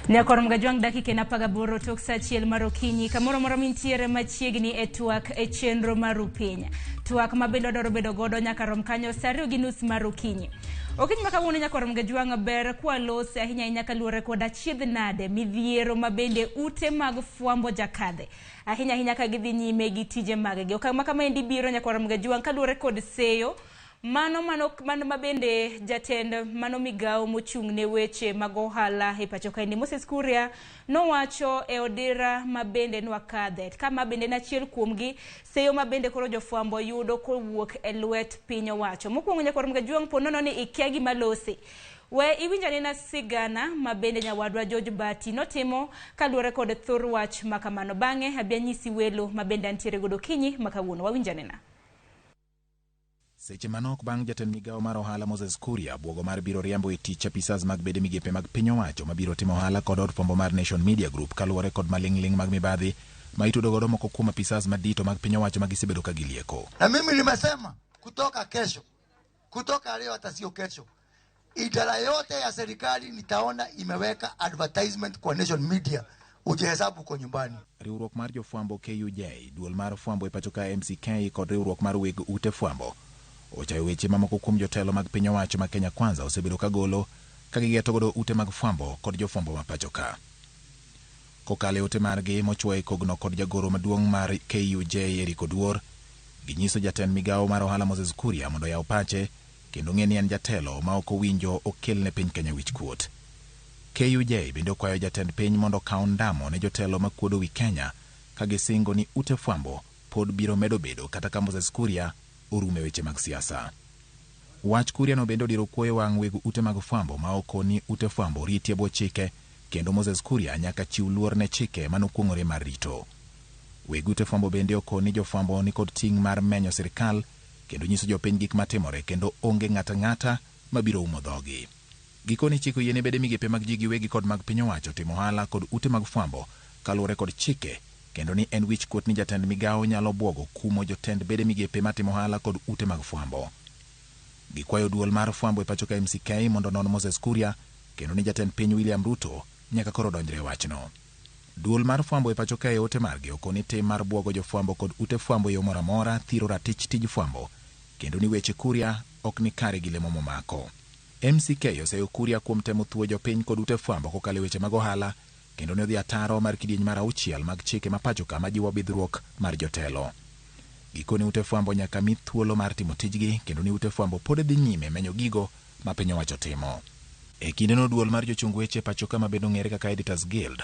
Nyakor Mgajwang' dakika en 18 tok sa 1 mar okinyi kamoro amora mintiere machiegni e twak e chenro mar Rupiny. Twak ma bende wadwaro bedo godo nyaka rom kanyo sa 2:30 mar okinyi. Okinyi ma kawuono Nyakor Mgajwang' ber kwalose ahinya ahinya kaluwore kod achiedh nade midhiero ma bende ute mag fwambo jakadhe ahinya ahinya ka gidhi nyime gi tije maggi. Okang' ma kamaendi biro Nyakwar Mgajwang' kaluwore kod seyo mano mano mano ma bende jatend mano migawo mochung' ne weche mag ohala e pacho kaendi Moses Kuria nowacho e odira ma bende nwakadhe kama bende en achiel kuomgi seyo ma bende koro jofwambo yudo kowuok e lwet piny owacho. Mokwongo Nyakwar Mgajwang' po nono ni ikia gima lose. We iwinj anena sigana ma bende nyawadwa George Bati notimo kaluwore kod thor wach ma kamano. Bang'e abi anyisi welo ma bende antiere godo okinyi ma kawuono. Wawinj anena. Seche manok bang' jatend migawo mar ohala Moses Kuria buogo mar biro riembo e tich apisas mag bede migepe mag piny owacho mabiro timo ohala kod od fwambo mar Nation Media Group kaluwore kod maling'ling' mag mibadhi ma itudo godo moko kuom apisas madito mag piny owacho ma gisebedo ka gilieko. Na mimi nimesema kutoka kesho, kutoka leo hata sio kesho, idara yote ya serikali nitaona imeweka advertisement kwa Nation Media, ujihesabu uko nyumbani. Riwruok mar jofwambo KUJ, duol mar fwambo e pacho ka MCK kod riwruok mar weg ute fwambo ochayo weche mamoko kuom jotelo mag piny owacho ma Kenya Kwanza osebedo ka golo ka gigeto godo ute mag fwambo kod jofwambo ma pacho ka. Kokalo e ote margi mochuoye kogno kod jagoro maduong' mar KUJ Eric Oduor, ginyiso jatend migawo mar ohala Moses Kuria mondo oyaw pache kendo ng'e ni en jatelo ma ok owinjo okel ne piny Kenya wichkuot. KUJ bende okwayo jatend piny mondo okaw ndamo ne jotelo makuodo wi Kenya ka gisingo ni ute fwambo pod biro medo bedo kata ka Moses Kuria orume weche mag siasa. Wach Kuria no bende odiro kuoyo wang' weg ute mag fwambo ma okoni ute fwambo riti e bwo chike kendo Moses Kuria nyaka chiw luor ne chike manokuong'ore mar rito. Weg ute fwambo bende okoni jofwambo nikod ting' mar menyo sirikal kendo nyiso jopiny gik matimore kendo onge ng'ata ng'ata mabiro umo dhogi. Gikoni chik oyiene bede migepe mag ji giwegi kod mag piny owacho timo ohala kod ute mag fwambo kaluwore kod chike kendo ni en wichkuot ni jatend migawo nyalo buogo kumo jotend bede migepe matimo ohala kod ute mag fwambo. Gikwayo duol mar fwambo e pacho ka MCK mondo onon Moses Kuria kendo ni jatend piny William Ruto nyaka koro donjre e wachno. Duol mar fwambo e pacho ka e ote margi okoni tim mar buogo jofwambo kod ute fwambo e yo moro amora thiro ratich tij fwambo kendo ni weche Kuria ok ni kare gi lemo momako. MCK oseyo Kuria kuom temo thuo jopiny kod ute fwambo kokalo e weche mag ohala kendo ne odhi ataro mar kidieny mar 6 mag chike ma pacho ka majiwo bidhruok mar jotelo. Gikone ute fwambo nyaka mi thuolo mar timo tijgi kendo ni ute fwambo pod dhi nyime menyo gigo ma piny owacho timo. E kindeno duol mar jochung weche pacho ka ma bende ong'ere kaka Editors Guild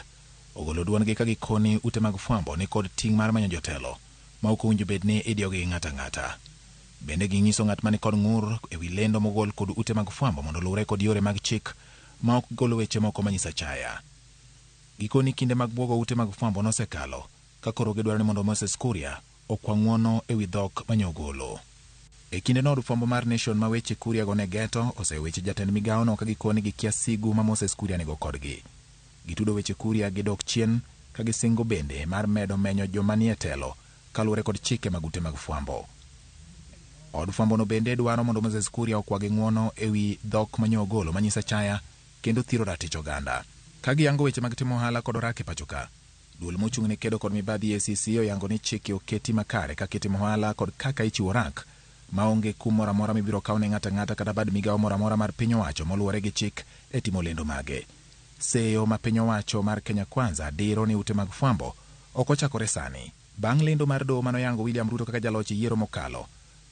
ogolo duondgi ka gikoni ute mag fwambo ni kod ting' mar manyo jotelo ma ok owinjo bed ni idiyogi gi ng'ato ang'ata. Bende ging'iso ng'at mani kod ng'ur ewi lendo mogol kod ute mag fwambo mondo oluwre kod yore mag chik ma ok golo weche moko manyiso achaya. Gikoni kinde mag buogo ute mag fwambo nosekalo ka koro gidwaro ni mondo Moses Kuria okwa ng'uono ewi dhok mane ogolo. E kinde no od fwambo mar Nation ma weche Kuria go ne geto oseyo weche jatend migawono ka gikoni gikia sigu ma Moses Kuria nigo kodgi. Gitudo weche Kuria gi dok chien ka gisingo bende mar medo menyo joma nie telo kaluwore kod chike mag ute mag fwambo. Od fwambo no bende dwaro mondo Moses Kuria okwagi ng'uono ewi dhok mane ogolo manyiso achaya kendo thiro ratich oganda. Ka giyango weche mag timo ohala kod orak e pacho ka, duol mochung' ne kedo kod mibadhi EACC oyango ni chike oketi makare kaka itimo ohala kod kaka ichiwo orak maonge kum moro amora mibiro kaw ne ng'ato ang'ata kata bad migawo moro amora mar piny owacho moluwore gi chik e timo lendo mage. Seyo ma piny owacho mar Kenya Kwanza diro ni ute mag fwambo ok ochakore sani. Bang' lendo mar doho manoyango William Ruto kaka jaloch e yiero mokalo,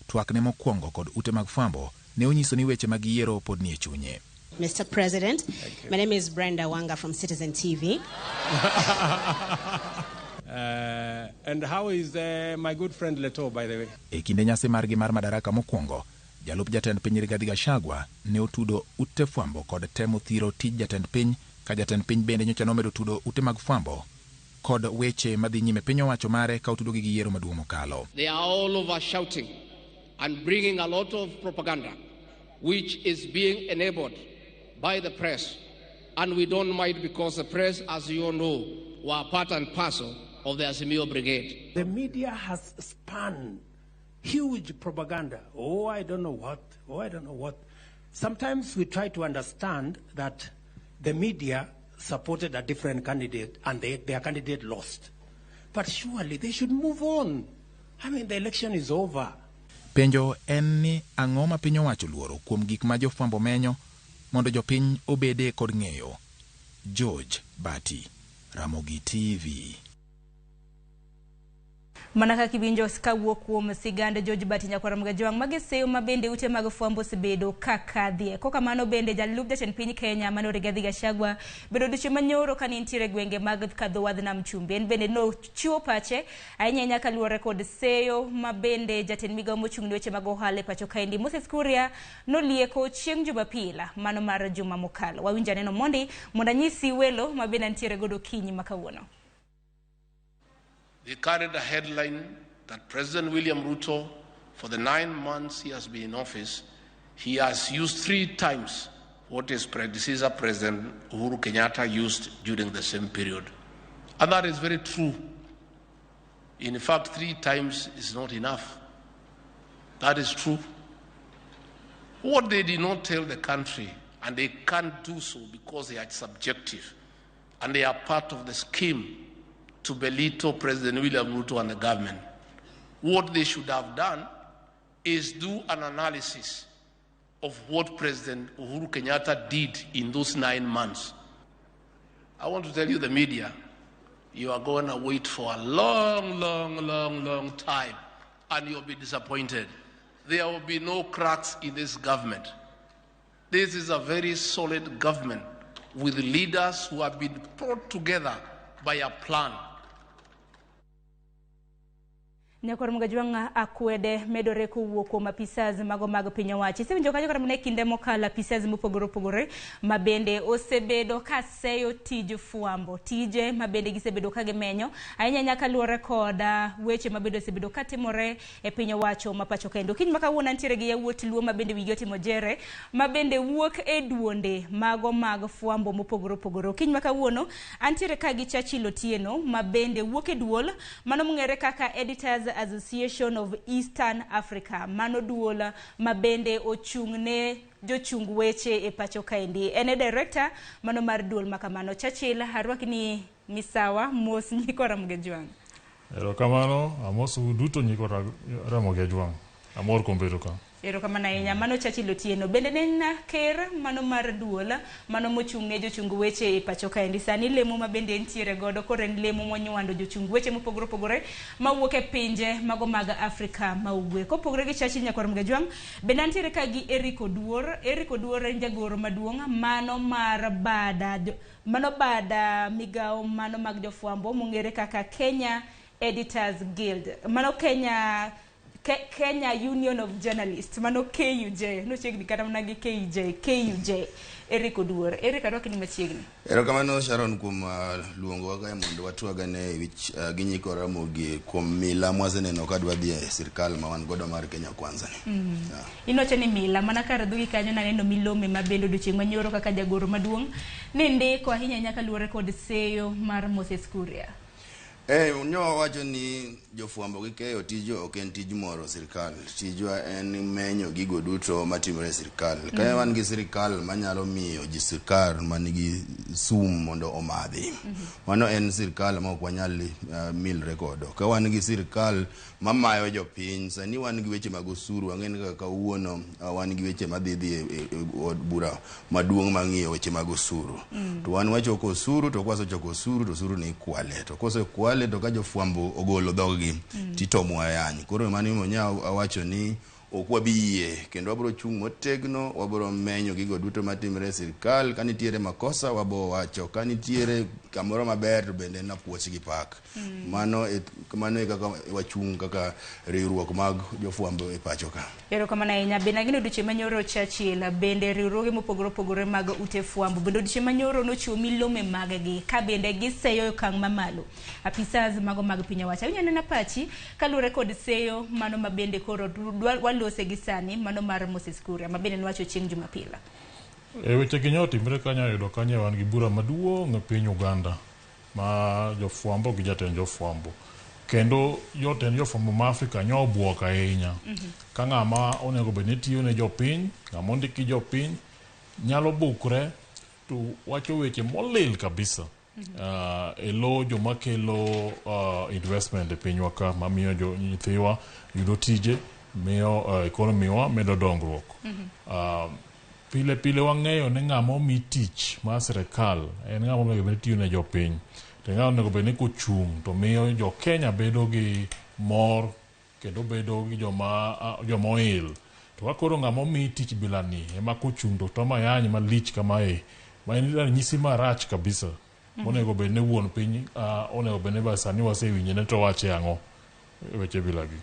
twakne mokwongo kod ute mag fwambo ne onyiso ni weche mag yiero pod nie chunye. Mr. President, my name is Brenda Wanga from Citizen TV. And how is my good friend Leto, by the way? E kinde nyasi margi mar madaraka mokwongo, jalup jatend piny Rigathi Gachagua ne otudo ute fwambo kod temo thiro tij jatend piny, ka jatend piny bende nyocha nomedo tudo ute mag fwambo kod weche madhi nyime piny owacho mare ka otudogi gi yiero maduong' mokalo. They are all over shouting and bringing a lot of propaganda which is being enabled by the press, and we don't mind because the press, as you all know, were part and parcel of the Azimio Brigade. The media has spun Huge propaganda. Oh, I don't know what. Oh, I don't know what. Sometimes we try to understand that the media supported a different candidate and their candidate lost. But surely they should move on. I mean, the election is over. Penjo en ni ang'o ma piny owacho luoro kuom gik ma jofwambo menyo mondo jopiny obede kod ng'eyo. George Bati, Ramogi TV. Mana kaka iwinjo kawuok kuom sigand George Bati nyakwar Mgajwang' magi seyo ma bende ute mag fwambo osebedo kakadhie. Kokamano bende jalup jatend piny Kenya mano Rigathi Gachagua bedo odiochieng' manyoro ka nitiere gwenge mag kadho wadh nam chumbi. En bende nochiwo pache ahinya ahinya kaluwore kod seyo ma bende jatend migawo mochung' ne weche mag ohala e pacho kaendi Moses Kuria nolieko chieng' Jumapil mano mar juma mokalo. Wawinj aneno mondi mondo anyisi welo ma bende antiere godo okinyi ma kawuono. They carried a headline that President William Ruto, for the 9 months he has been in office, he has used three times what his predecessor, President Uhuru Kenyatta, used during the same period. And that is very true. In fact, three times is not enough. That is true. What they did not tell the country, and they can't do so because they are subjective, and they are part of the scheme to belittle President William Ruto and the government. What they should have done is do an analysis of what President Uhuru Kenyatta did in those 9 months. I want to tell you, the media, you are going to wait for a long, long, long, long time, and you'll be disappointed. There will be no cracks in this government. This is a very solid government with leaders who have been brought together by a plan. Nyakwar Mgajwang' akwede medore kowuok kuom apisas mago mag piny owacho. Isewinjo kanyo kata mana e kinde mokalo apisas mopogore opogore ma bende osebedo ka seyo tij fwambo. Tije ma bende gisebedo ka gimenyo ahinya ahinya kaluwore kod weche ma bende osebedo ka timore e piny owacho ma pacho kendo. Kiny ma kawuono antiere gi yawuot Luo ma bende wigi otimo jere ma bende wuok e duonde mago mag fwambo mopogore opogore. Kiny ma kawuono antiere ka gi Churchill Otieno ma bende wuok e duol mano mong'ere kaka Editors Association of Eastern Africa. Mano duol ma bende ochung' ne jochung weche e pacho kaendi. En e director mano mar duol ma kamano. Churchill, arwaki ni misawa mos nyikwa Ramogi Ajwang'. Erokamano, amosou duto nyikwa Ramogi Ajwang'. Amor kuom bedo ka. Erokamano ahinya. Mano Churchill Otieno. Bende ne en ker mano mar duol mano mochung' ne jochung weche e pacho kaendi. Sani lemo ma bende entiere godo koro en lemo monywando jochung weche mopogore opogore mawuok e pinje mago mag Afrika ma ugwe. Kopogore gi Churchill nyakwar Mgajwang', bende antiere ka gi Eric Oduor. Eric Oduor en jagoro maduong' mano mar bada mano bada migawo mano mag jofwambo mong'ere kaka Kenya Editors Guild. Mano Kenya Union of Journalists, mano KUJ, nochiegni kata mana gi KJ, KUJ. Eric Oduor. Eric, arwaki ni machiegni. Erokamano Sharon kuom luongowa kae mondo watwagane e wich gi nyikwa Ramogi kuom mila mwaseneno ka dwa dhi e sirkal ma wan godo mar Kenya Kwanza ni. Yeah. Iwacho ni mila, mana kar dhogi kanyo naneno milome ma bende odiochieng' manyoro kaka jagoro maduong' ne ndiko ahinya ahinya kaluwore kod seyo mar Moses Kuria. Nyo wawacho ni jofwambo gi keyo tijwa ok en tij moro sirkal. Tijwa en menyo gigo duto matimore e sirkal. Ka wan gi sirkal manyalo miyo ji sirkal manigi sum mondo omadhi. Mano en sirkal ma ok wanyal milre godo. Ka wan gi sirkal mamayo jopiny, sani wan gi weche mag osuru, wang'e ni kaka kawuono wan gi weche madhi dhi e od bura maduong' mang'iyo weche mag osuru. To wan wachoko osuru, to kwasechoko osuru to osuru ni ikwale. To kosekwale to ka jofwambo ogolo dhoggi titomowa yany. Koro mano emomiyo nya awacho ni ok wabi yie kendo wabiro chung' motegno, wabiro menyo gigo duto matimore e sirkal. Ka nitiere makosa wabo wacho, ka nitiere kamoro maber to bende en apuoch gi pak. Mano e kaka wachung' kaka riwruok mag jofwambo e pacho ka. Erokamano ahinya. Bende ang'e ni odiochieng' manyoro Churchill, bende riwruoge mopogore opogore mag ute fwambo bende odiochieng' manyoro nochiwo milome mag-gi ka bende giseyo e okang' mamalo apisas mago mag piny owacho. Awinjo anena pachi kaluwore kod seyo mano ma bende koro walose gi sani mano mar Moses Kuria ma bende nowacho chieng' Jumapil. E weche gi nyo otimre kanyo oyudo kanyo wan gi bura maduong' e piny Uganda ma jofwambo gi jatend jofwambo. Kendo jotend jofwambo ma Afrika nyo obuok ahinya. Ka ng'ama onego bed ni tiyo ne jopiny, ng'ama ondik gi jopiny, nyalo bukre to wacho weche molil kabisa. E lo joma kelo investment e pinywa ka mamiyo jo nyithiwa yudo tije, miyo economy wa medo dongruok. Pile pile wang'eyo ni ng'ama omi tich mar sirikal en ng'ama onego bed ni tiyo ne jopiny. To ng'ama onego bed ni kochung' to miyo jo Kenya bedo gi mor kendo bedo gi joma oil. To ka koro ng'ama omi tich bilani ema kochung' to tomo ayany malich kamae, ma en ranyisi marach kabisa. Onego bed ni wuon piny onego bed ni ba sani wasewinje ne to wache ang'o weche bilagi.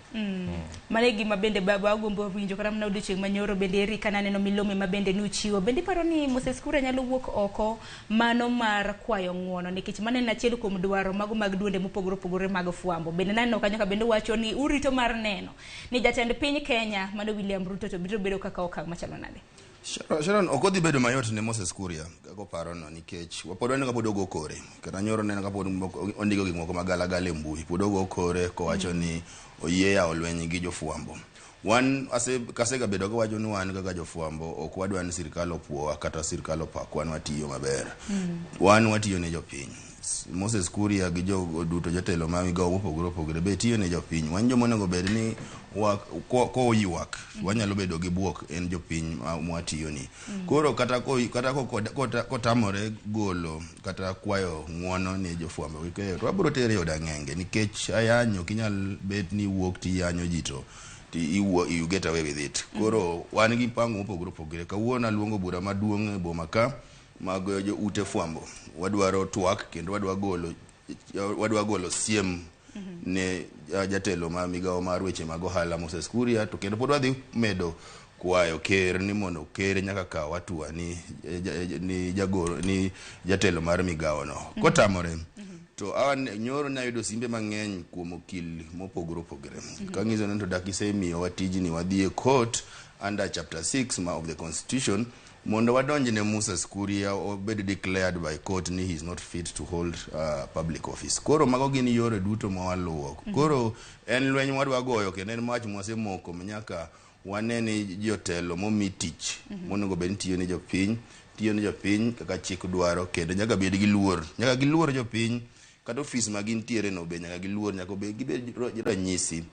Mano e gima bende baba agombo winjo kata mana odiochieng' manyoro bende eri ka naneno milome ma bende nuchiwo. Bende iparo ni Moses Kuria nyalo wuok oko mano mar kwayo ng'uono nikech mano en achiel kuom dwaro mago mag duonde mopogore opogore mag fwambo. Bende naneno kanyo ka bende wacho ni urito mar neno ni jatend piny Kenya mano William Ruto to biro bedo kaka okang' machalo nade. Sharon, ok odhi bedo mayot ne Moses Kuria kaka oparono nikech pod waneno ka pod ogo kore kata nyoro neno ka pod ondiko gik moko magalagala e mbui pod ogo kore kowacho ni oyie yawo lweny gi jofwambo. Wan kasegabedo kawacho ni wan kaka jofwambo ok wadwa ni sirikal opuowa kata sirikal opakwa ni watiyo maber. Wan watiyo ne jopiny. Moses Kuria gi jogo duto jotelo ma migawo mopogore opogore be tiyo ne jopiny. Wan joma onego bed ni koywak wanyalo bedo gi buok en jopiny mwatiyo ni. Koro kata kotamore golo kata kwayo ng'uono ne jofwambo gi keyo to wabiro tere e od ang'enge nikech ayany ok inyal bet ni iwuok tiyanyo ji to you get away with it. Koro wan gi mpango mopogore opogore. Kawuono aluongo bura maduong' e boma ka mag jo ute fwambo. Wadwaro twak kendo wadwa golo siem ne jatelo ma migawo mar weche mag ohala Moses Kuria to kendo pod wadhi medo kwayo ker ni mondo ker nyaka kaw hatua ni jagoro ni jatelo mar migawo no. Kotamore to nyoro nayudo simbe mang'eny kuom okil mopogore opogore. Kanyiso ni to dak isemiyowa tijni wadhi e court under chapter 6 ma of the constitution mondo wadonj ne Moses Kuria obed declared by court ni he is not fit to hold public office. Koro mago gin yore duto ma waluwo. Koro en lweny mwadwa goyo kendo en mach mwasemoko nyaka wane ni jotelo momi tich monego bed ni tiyo ne jopiny, tiyo ne jopiny kaka chik dwaro kendo nyaka bed gi luor. Nyaka giluor jopiny kata ofis ma gintiere no be nyaka giluor, nyaka obed gibed ranyisi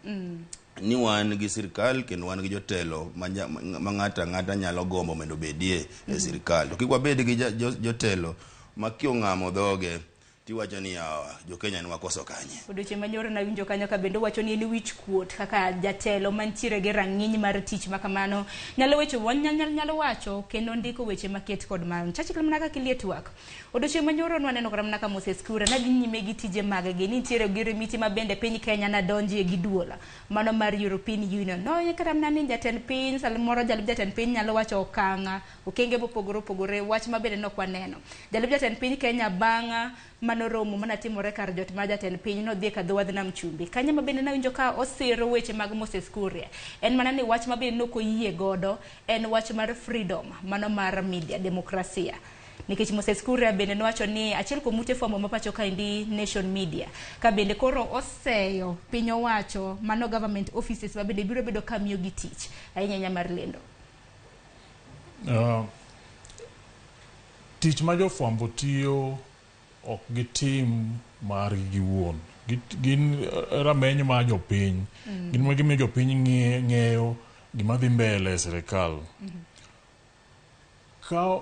ni wan gi sirikal kendo wan gi jotelo ma ng'ato ang'ata nyalo gombo mondo obedie e sirikal. To kik wabed gi jotelo ma kiong'amo dhoge tiwacho ni yawa jo-Kenya ne wakoso kanye. Odiochieng' manyoro nawinjo kanyo ka bende wacho ni en wich kuot kaka jatelo mantiere gi rang'iny mar tich ma kamano nyalo wecho nyalo wacho kendo ndiko weche maket kod mano. Chachi mana kaka ilie twak. Odiochieng' manyoro nwaneno kata mana ka Moses Kuria nadhi nyime gi tije mag gi nitiere gi remiti ma bende piny Kenya nadonjie gi duol mano mar European Union. No kata mana ni jatend piny samoro jalup jatend piny nyalo wacho okang' okenge mopogore opogore wach ma bende nok waneno. Jalup jatend piny Kenya bang' mano romo mana timore kar jot mar jatend piny nodhi e kadho wadh nam chumbi. Kanyo ma bende nawinjo ka osiro weche mag Moses Kuria. En mana ni wach ma bende nok oyie godo en wach mar freedom mano mar media demokrasia. Nikech Moses Kuria bende nowacho ni achiel kuom ute fwambo ma pacho kaendi Nation Media ka bende koro oseyo piny owacho mano government offices ma bende biro bedo ka miyo gi tich ahinya ahinya mar lendo. Tich ma jofwambo tiyo ok gitim margi giwuon. Gin rameny mar jopiny. Gin ma gimiyo jopiny ng'eyo gima dhi mbele e sirikal. Ka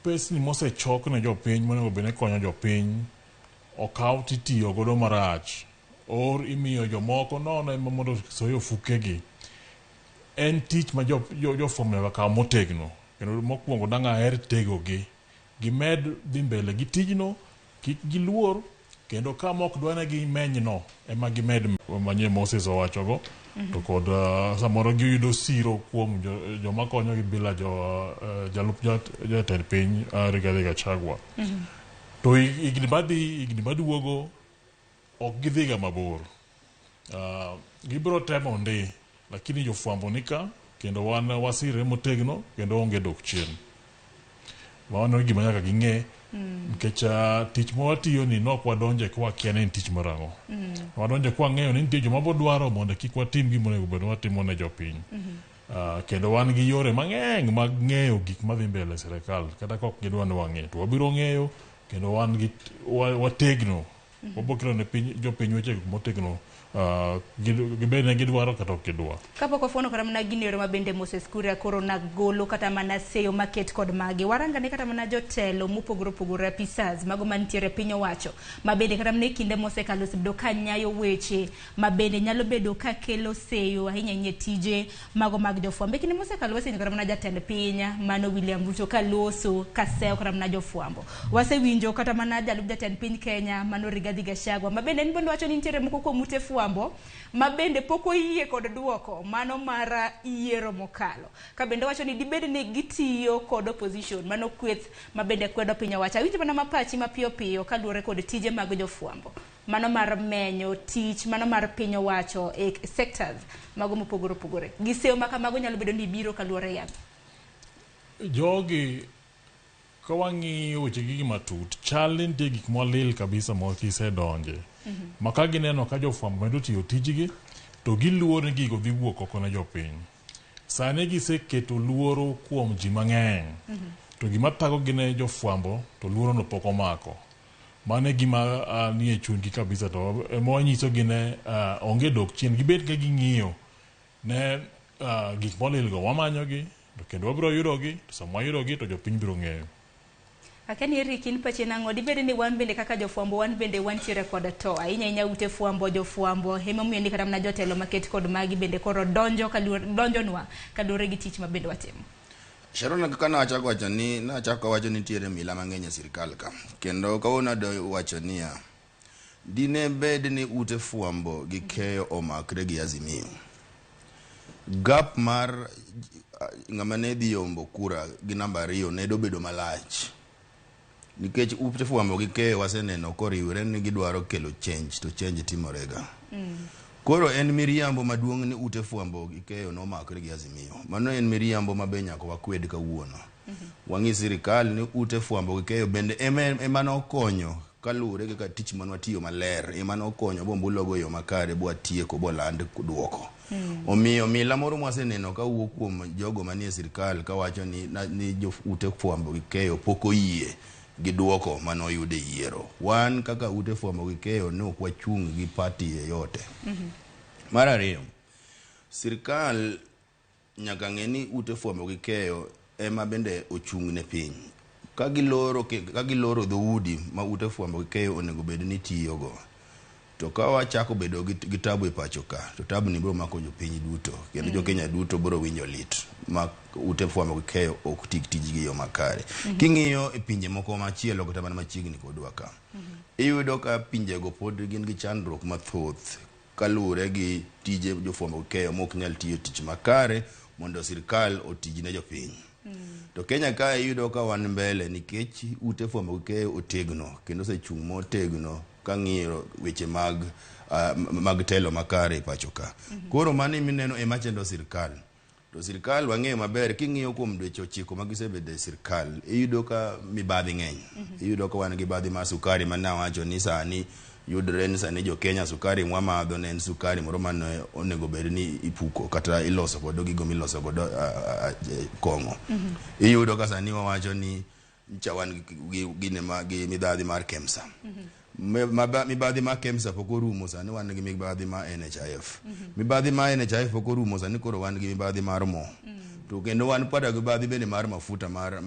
pesni mosechok ne jopiny monego bed ni konyo jopiny okaw titiyo godo marach or imiyo jomoko nono ema mondo soyo ofukegi. En tich ma jofwambo nyaka kaw motegno kendo mokwongo dang' aher tegogi. Gimed dhi mbele gi tijno, kik giluor kendo kama ok dwa ne gimenyno ema gimed manye Moses owachogo to kod samoro giyudo siro kuom joma konyogi bila jalup jatend piny Rigathi Gachagua. To higni madhi higni maduogo ok gidhiga mabor. Gibiro temo ndi lakini jofwambo nika kendo wan wasire motegno kendo onge dok chien. Mano gima nyaka ging'e Nikech tich ma watiyo ni nok wadonje ka wakia ni en tich mar ang'o. Wadonje ka wang'eyo ni nitie joma bodwaro mondo kik watim gima onego bed ni watimo ne jopiny. Kendo wan gi yore mang'eny mag ng'eyo gik madhi mbele e sirikal kata ka ok gidwa ni wang'e to wabiro ng'eyo kendo wan gi wategno. Wabiro kelo ne piny jopiny weche motegno gibed ne gidwaro kata ok gidwar. Kapok wafuono kata mana gino ero ma bende Moses Kuria koro nagolo kata mana seyo maket kod magi. Warangane kata mana jotelo mopogore opogore apisas mago mantiere piny owacho ma bende kata mana e kinde mosekalo osebedo ka nyayo weche ma bende nyalo bedo ka kelo seyo ahinya ahinya e tije mago mag jofwambo. E kinde mosekalo wasewinjo kata mana jatend piny mano William Ruto ka loso ka seyo kata mana jofwambo. Wasewinjo kata mana jalup jatend piny Kenya mano Rigathi Gachagua ma bende en bende wacho ni nitiere moko kuom ute fwambo ma bende pok oyie kod duoko mano mar yiero mokalo. Ka bende wacho ni dibed ni gitiyo kod opposition mano kweth ma bende kwedo piny owacho. Awinjo mana mapachi mapiyo piyo kaluwore kod tije mag jofwambo. Mano mar menyo tich, mano mar piny owacho e sectors mago mopogore opogore. Gi seyo ma kamago nyalo bedo ni biro kaluwore yath. Jogi ka wang'iyo weche gi matut, chal ni nitie gik molil kabisa ma kisedonje. Ma ka gineno ka jofwambo medo tiyo tijgi, to giluor ni gigo dhi wuok oko ne jopiny. Sani giseketo luoro kuom ji mang'eny. To gima thagogi ne jofwambo to luoro no pok omako. Mano e gima nie chunygi kabisa to ema wanyisogi ne onge dok chien. Gibed ka ging'iyo ne gik molil go wamanyogi to kendo wabiro yudogi to sama wayudogi to jopiny biro ng'eyo. Akia ni Eric in pachi nang'o dibed ni wan bende kaka jofwambo wan bende wantiere kod to ahinya ahinya ute fwambo jofwambo emomiyo ni kata mana jotelo maket kod magi bende koro donjo donjonwa kaluwore gi tich ma bende watimo. Sharon kaka nachako wacho ni nachako wacho ni nitiere mila mang'eny e sirikal ka kendo kawuono adwa wacho niya dine bed ni ute fwambo gi keyo omakre gi Azimio gap mar ng'ama ne dhi yombo kura gi namba 2 ne dobedo malach nikech ute fwambo gi keyo waseneno koriwre ni gidwaro kelo change to change timorega. Koro en miriambo maduong' ni ute fwambo gi keyo nomakre gi Azimio. Mano en miriambo ma be nyaka wakwed kawuono. Wang'i sirikal ni ute fwambo gi keyo bende ema nokonyo kaluwore kaka tich mane watiyo maler ema nokonyo bombulu ogo yo makare bwatieko boland duoko. Omiyo mila moro mwaseneno kawuok kuom jogo manie sirikal kawacho ni jo ute fwambo gi keyo pok oyie gi duoko manoyud e yiero. Wan kaka ute fwambo gi keyo ne ok wachung' gi party yeyote. Mar ariyo, sirikal nyaka ng'e ni ute fwambo gi keyo ema bende ochung' ne piny. Ka giloro dhoudi ma ute fwambo gi keyo onego bed ni tiyogo, to ka wachako bedo gi tabu e pacho ka, to tabu ni biro mako jopiny duto kendo jo-Kenya duto biro winjo lit ma ute fwambo gi keyo ok ti tijgi e yo makare. King'iyo e pinje moko machielo kata mana machiegni kodwa ka, iyudo ka pinjego pod gin gi chandruok mathoth kaluwore gi tije jofwambo gi keyo mok nyal tiyo tich makare mondo sirikal otij ne jopiny. To Kenya ka iyudo ka wan mbele nikech ute fwambo gi keyo otegno kendo osechung' motegno kang'iyo weche mag telo makare e pacho ka. Koro mano mineno ema chando sirikal. To sirikal wang'eyo maber king'iyo kuom dweche 9 ma gisebedo e sirikal, iyudo ka mibadhi ng'eny. Iyudo ka wan gi badhi mar sukari mane awacho ni sani yudore ni sani jo Kenya sukari mwamadho ne en sukari moro mane onego bed ni ipuko kata iloso godo gigo miloso godo kong'o. Iyudo ka sani wawacho ni ncha wan gi mibadhi mar KEMSA. Mibadhi mar KEMSA pok orumo, sani wan gi mibadhi mar NHIF. Mibadhi mar NHIF pok orumo, sani koro wan gi mibadhi mar mo. To kendo wan pada gi mibadhi bende mar mafuta mar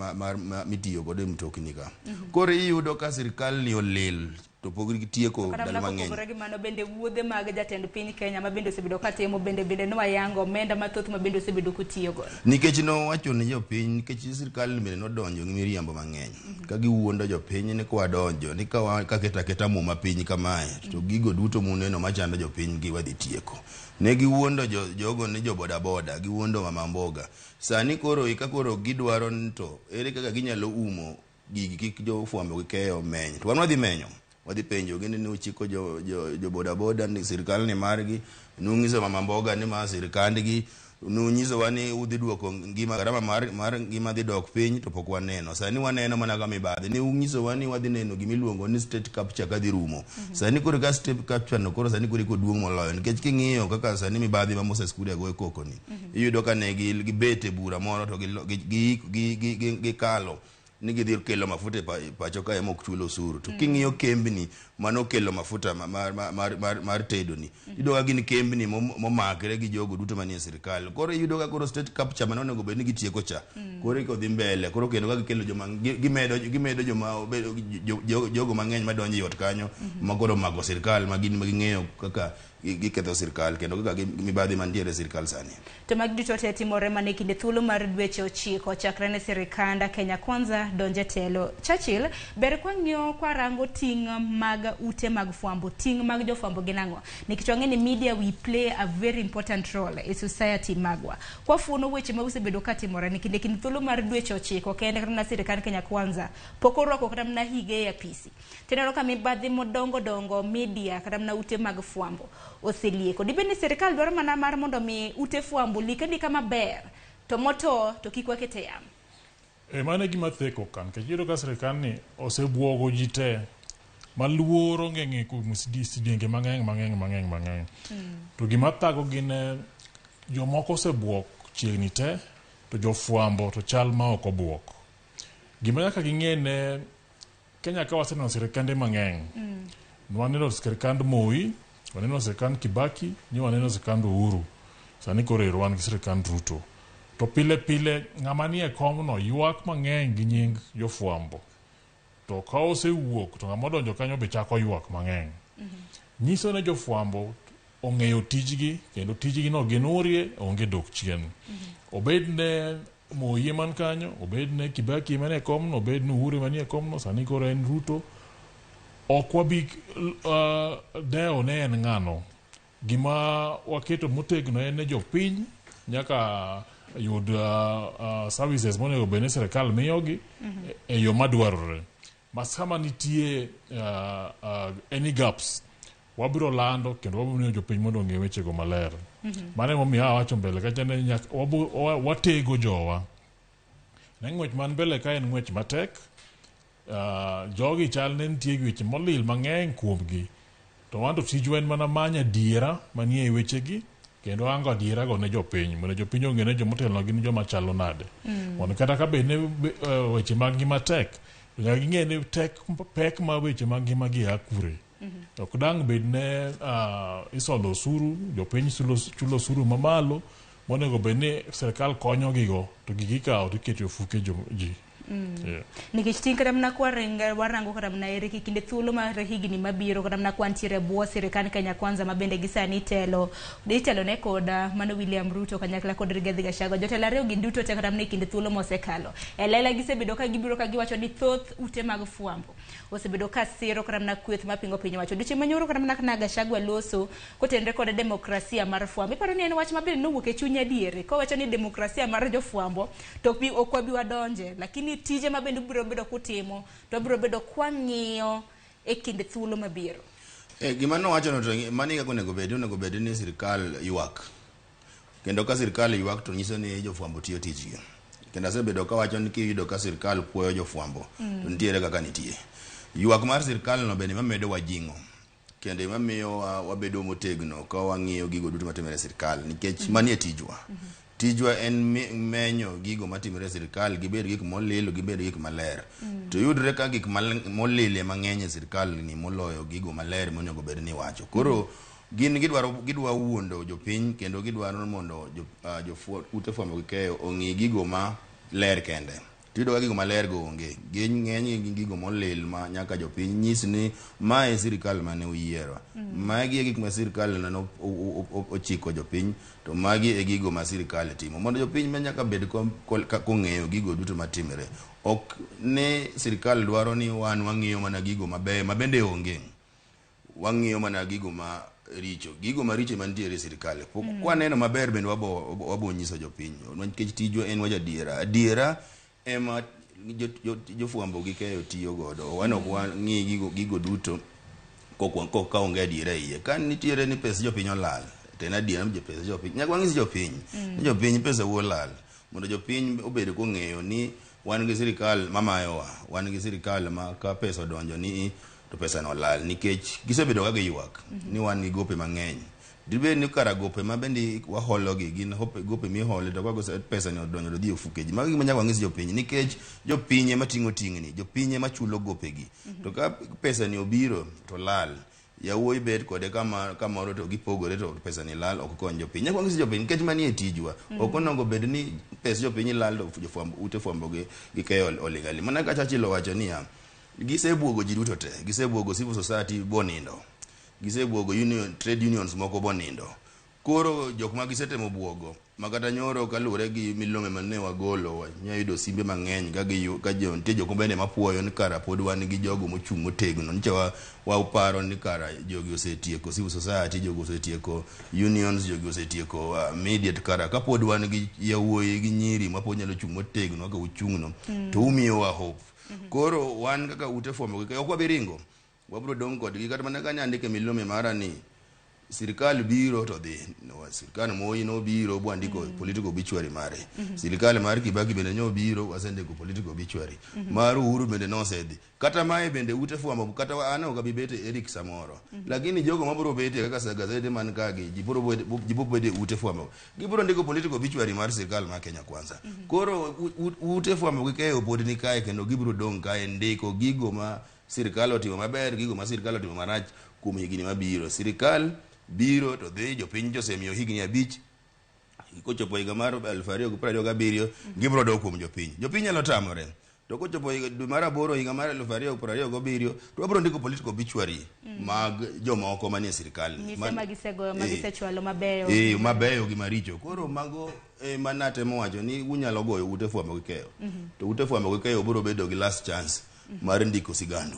mitiyo godo e mtokni ka. Koro iyudo ka sirikal ni olil to pok gitieko ndalo mang'eny. Kata gi mano bende wuodhe mag jatend piny Kenya ma bende osebedo katimo bende nowayango omenda mathoth ma bende osebedo kotiyo godo. Nikech nowacho ne jopiny, nikech sirikal bende nodonjo gi miriambo mang'eny. Ka giwuondo jopiny ni kwadonjo ni ka keto aketa muma piny kamae to gigo duto muneno machando jopiny gi wadhi tieko. Ne giwuondo jogo ni jo boda boda, giwuondo mama mboga. Sani koro eka koro gidwaro ni to ere kaka ginyalo umo gigi kik jofwambo gi keyo meny. To wan wadhi menyo. Wadhi penjo gi ni uchiko jo boda boda ni sirikal ni margi, nung'iso mama mboga ni ma sirikandgi, Nunyisowa ni udhi duoko ngima garama mar ngima dhi dok piny to pok waneno. Sani waneno mana ka mibadhi. Ne unyisowa ni wadhi neno gimiluongo ni state capture kadhi rumo. Sani koro ka state capture no koro sani koro iko duong' moloyo nikech king'iyo kaka sani mibadhi ma Moses Kuria goyo koko ni. Iyudo ka ne gibet e bura moro to gikalo ni gidhi kelo mafuta e pacho kae mok chul osuru. To king'iyo kembni manokelo mafuta mar tedo ni, iyudo ka gin kembni momakre gi jogo duto manie sirikal. Koro iyudo ka koro state capture mane onego bed ni gitieko cha, koro iko dhi mbele. Koro kendo ka gikelo joma gimedo joma obedo jogo mang'eny madonjo e ot kanyo ma koro omako sirikal ma gin ma ging'eyo kaka giketho sirikal kendo kaka mibadhi mantiere e sirikal sani. To magi duto te timore mana e kinde thuolo mar dweche 9 chakre ne sirikand Kenya Kwanza donje telo. Churchill, ber kwang'iyo kwarango ting' mag ute mag fwambo, ting' mag jofwambo gin ang'o? Nikech wang'e ni media we play a very important role e society magwa. Kwafuono weche ma osebedo katimore ni kinde kind thuolo mar dweche 9 kende kata mana sirikand Kenya Kwanza pok orwako kata mana higa e apisi. Tineno ka mibadhi modongo dongo media kata mana ute mag fwambo oselieko. Dibed ni sirikal dwaro mana mar mondo mi ute fwambo lik alika maber to moto to kik waket e yamo. Mano e gima theko ka nikech iyudo ka sirikal ni osebuogo ji te maluoro ng'eng' kuom sidienge mang'eny mang'eny mang'eny mang'eny. To gima thago gin jomoko osebuok chiegni te to jofwambo to chal ma ok obuok. Gima nyaka ging'e ne Kenya ka waseneno sirikande mang'eny. Waneno sirikand Moi, waneno sirikand Kibaki, ni waneno sirikand Uhuru. Sani koro ero wan gi sirikand Ruto. To pile pile ng'ama nie komno ywak mang'eny gi nying jofwambo. To ka osewuok to ng'ama odonjo kanyo be chako ywak mang'eny. Nyiso ni jofwambo ong'eyo tijgi kendo tijgi no ginurie onge dok chien. Obed ne Moi man kanyo, obed ne Kibaki manie komno, obed ne Uhuru manie komno, sani koro en Ruto. Ok wabi dewo ne en ng'ano. Gima waketo motegno en ni jopiny nyaka yud services monego bed ni sirikal miyogi e yo madwarore. Ma sama nitie any gaps, wabiro lando kendo wabiro miyo jopiny mondo ong'e wechego maler. Mano emomiyo awacho mbele kacha ni nyaka watego jowa. Ne ng'wech man mbele ka en ng'wech matek. Jogi chal ne nitie gi weche molil mang'eny kuomgi. To wan to tijwa en mana manyo adiera manie wechegi kendo ango adiera go ne jopiny mondo jopiny ong'e ni jomotelo gin joma chalo nade. Mondo kata ka bed ni weche mag ngima tek, to nyaka ging'e ni tek pek ma weche mag ngima gi a kure. Ok dang' bed ne isolo osuru, jopiny chulo osuru mamalo, monego bed ni sirikal konyogigo to gigi ikawo to iketo e ofuke ji. Yeah. Nikech ting' kata mana kwaringo warango kata mana ere kinde thuolo mar higni mabiro kata mana kwantiere e bwo sirikand Kenya Kwanza ma bende gisani itelo ne kod mano William Ruto kanyakla kod Rigathi Gachagua. Jotelo ariyo gin duto te kata mana e kinde thuolo mosekalo. E lela gisebedo ka gibiro ka giwacho ni thoth ute mag fwambo osebedo ka siro kata mana kweth mapingo piny owacho. Odiochieng' manyoro kata mana na Gachagua loso kotenore kod demokrasia mar fwambo. Iparo ni en wach maber nowuok e chuny adieri kowacho ni demokrasia mar jofwambo to ok wabi wadonje, lakini tije ma bende ubiro bedo kutimo to wabiro bedo kwang'iyo e kinde thuolo mabiro. Gima nowacho no to mano kaka onego bed ni sirikal ywak. Kendo ka sirikal ywak to nyiso ni jofwambo tiyo tijgi. Kendo asebedo kawacho ni kiyudo ka sirikal puoyo jofwambo to nitiere kaka nitie. Ywak mar sirikal no bende mamedo wajing'o. Kendo mamiyo wabedo motegno ka wang'iyo gigo duto matimore e sirikal nikech mani e tijwa. Tijwa en menyo gigo matimore e sirikal, gibed gik molil, gibed gik maler. To yudre ka gik molil ema ng'eny e sirikal ni moloyo gigo maler monego bed ni iwacho. Koro gin gidwa wuondo jopiny kendo gidwaro mondo ute fwambo gi keyo ong'i gigo ma ler kende. Tiyudo ka gigo maler go onge. Gin ng'eny gi gigo molil ma nyaka jopiny nyis ni mae sirikal mane uyiero. Magi e gik ma sirikal neno ochiko jopiny to magi e gigo ma sirikal timo. Mondo jopiny ma nyaka bed kong'eyo gigo duto matimre. Ok ni sirikal dwaro ni wan wang'iyo mana gigo mabeyo ma bende onge. Wang'iyo mana gigo ma richo. Gigo maricho mantiere e sirikal. Pok kwaneno maber bende wabo nyiso jopiny. Nikech tijwa en wacho adiera. Adiera ema jofwambo gi keyo tiyo godo. Wan ok wang'i gigo duto ka onge adiera e iye. Ka nitiere ni pes jopiny olal, To en adiera ni pesa jopiny nyaka wang'is jopiny ni jopiny pesa wuo lal mondo jopiny obed kong'eyo ni wan gi sirikal mamayowa, wan gi sirikal ma ka pesa odonjo ni to pesa no lal nikech gisebedo ka giywak ni wan gi gope mang'eny. Dibed ni kara gope ma bende waholo gi gin gope mihole to ka pesa ni odonjo to dhi e ofuke ji. Mago gima nyaka wang'is jopiny nikech jopiny ema ting'o ting'ni, jopiny ema chulo gopegi. To ka pesa ni obiro to lal, yawuoyi bet kode kama kamoro to gipogore to pesa ni lal ok kony jopiny. Nyaka wang'is jopiny nikech mani e tijwa. Ok onego bed ni pes jopiny lal to jofwamb ute fwambo gi keyo oling' aling'. Mana kaka Churchill owacho niya, gisebuogo ji duto te, gisebuogo civil society bonindo, gisebuogo union, trade unions moko bonindo. Koro jok ma gisetemo buogo ma kata nyoro kaluwore gi milome mane wagolo wanya yudo simbe mang'eny ka gi ka jo nitie jok bende mapuoyo ni kara pod wan gi jogo mochung' motegno nyicha waparo ni kara jogi osetieko civil society, jogi osetieko unions, jogi osetieko media, to kara kapod wan gi yawuoyi gi nyiri mapod nyalo chung' motegno kaka uchung'no to umiyowa hope. Koro wan kaka ute fwambo gi ok wabi ringo, wabiro dong' kodgi kata mana ka nyandike milome mara ni sirikal biro to dhi. No, sirikal Moi nobiro bwandiko political obituary mare. Sirikal mar Kibaki bende nyobiro wasendiko political obituary mar Uhuru bende nosedhi. Kata mae bende ute fwambo kata an ok abi bet e Eric samoro, lakini jogo mabiro betie kaka sa gazede man kagi ji biro bedo e ute fwambo, gibiro ndiko political obituary mar sirikal mar Kenya Kwanza. Koro ute fwambo gi keyo pod ni kae kendo gibiro dong' kae ndiko gigo ma sirikal otimo maber, gigo ma sirikal otimo marach kuom higni mabiro. Sirikal biro to dhi, jopiny josemiyo higni 5, kochopo higa mar 2027 gibiro dok kuom jopiny. Jopiny nyalo tamore to kochopo higa dwe mar aboro higa mar 2027 to wabiro ndiko political obituary mag jomoko manie sirikal. Mise ma gisegoyo ma gisechwalo mabeyo. Mabeyo gi maricho. Koro mago manatemo wacho ni unyalo goyo ute fwambo gi keyo to ute fwambo gi keyo biro bedo gi last chance mar ndiko sigandu.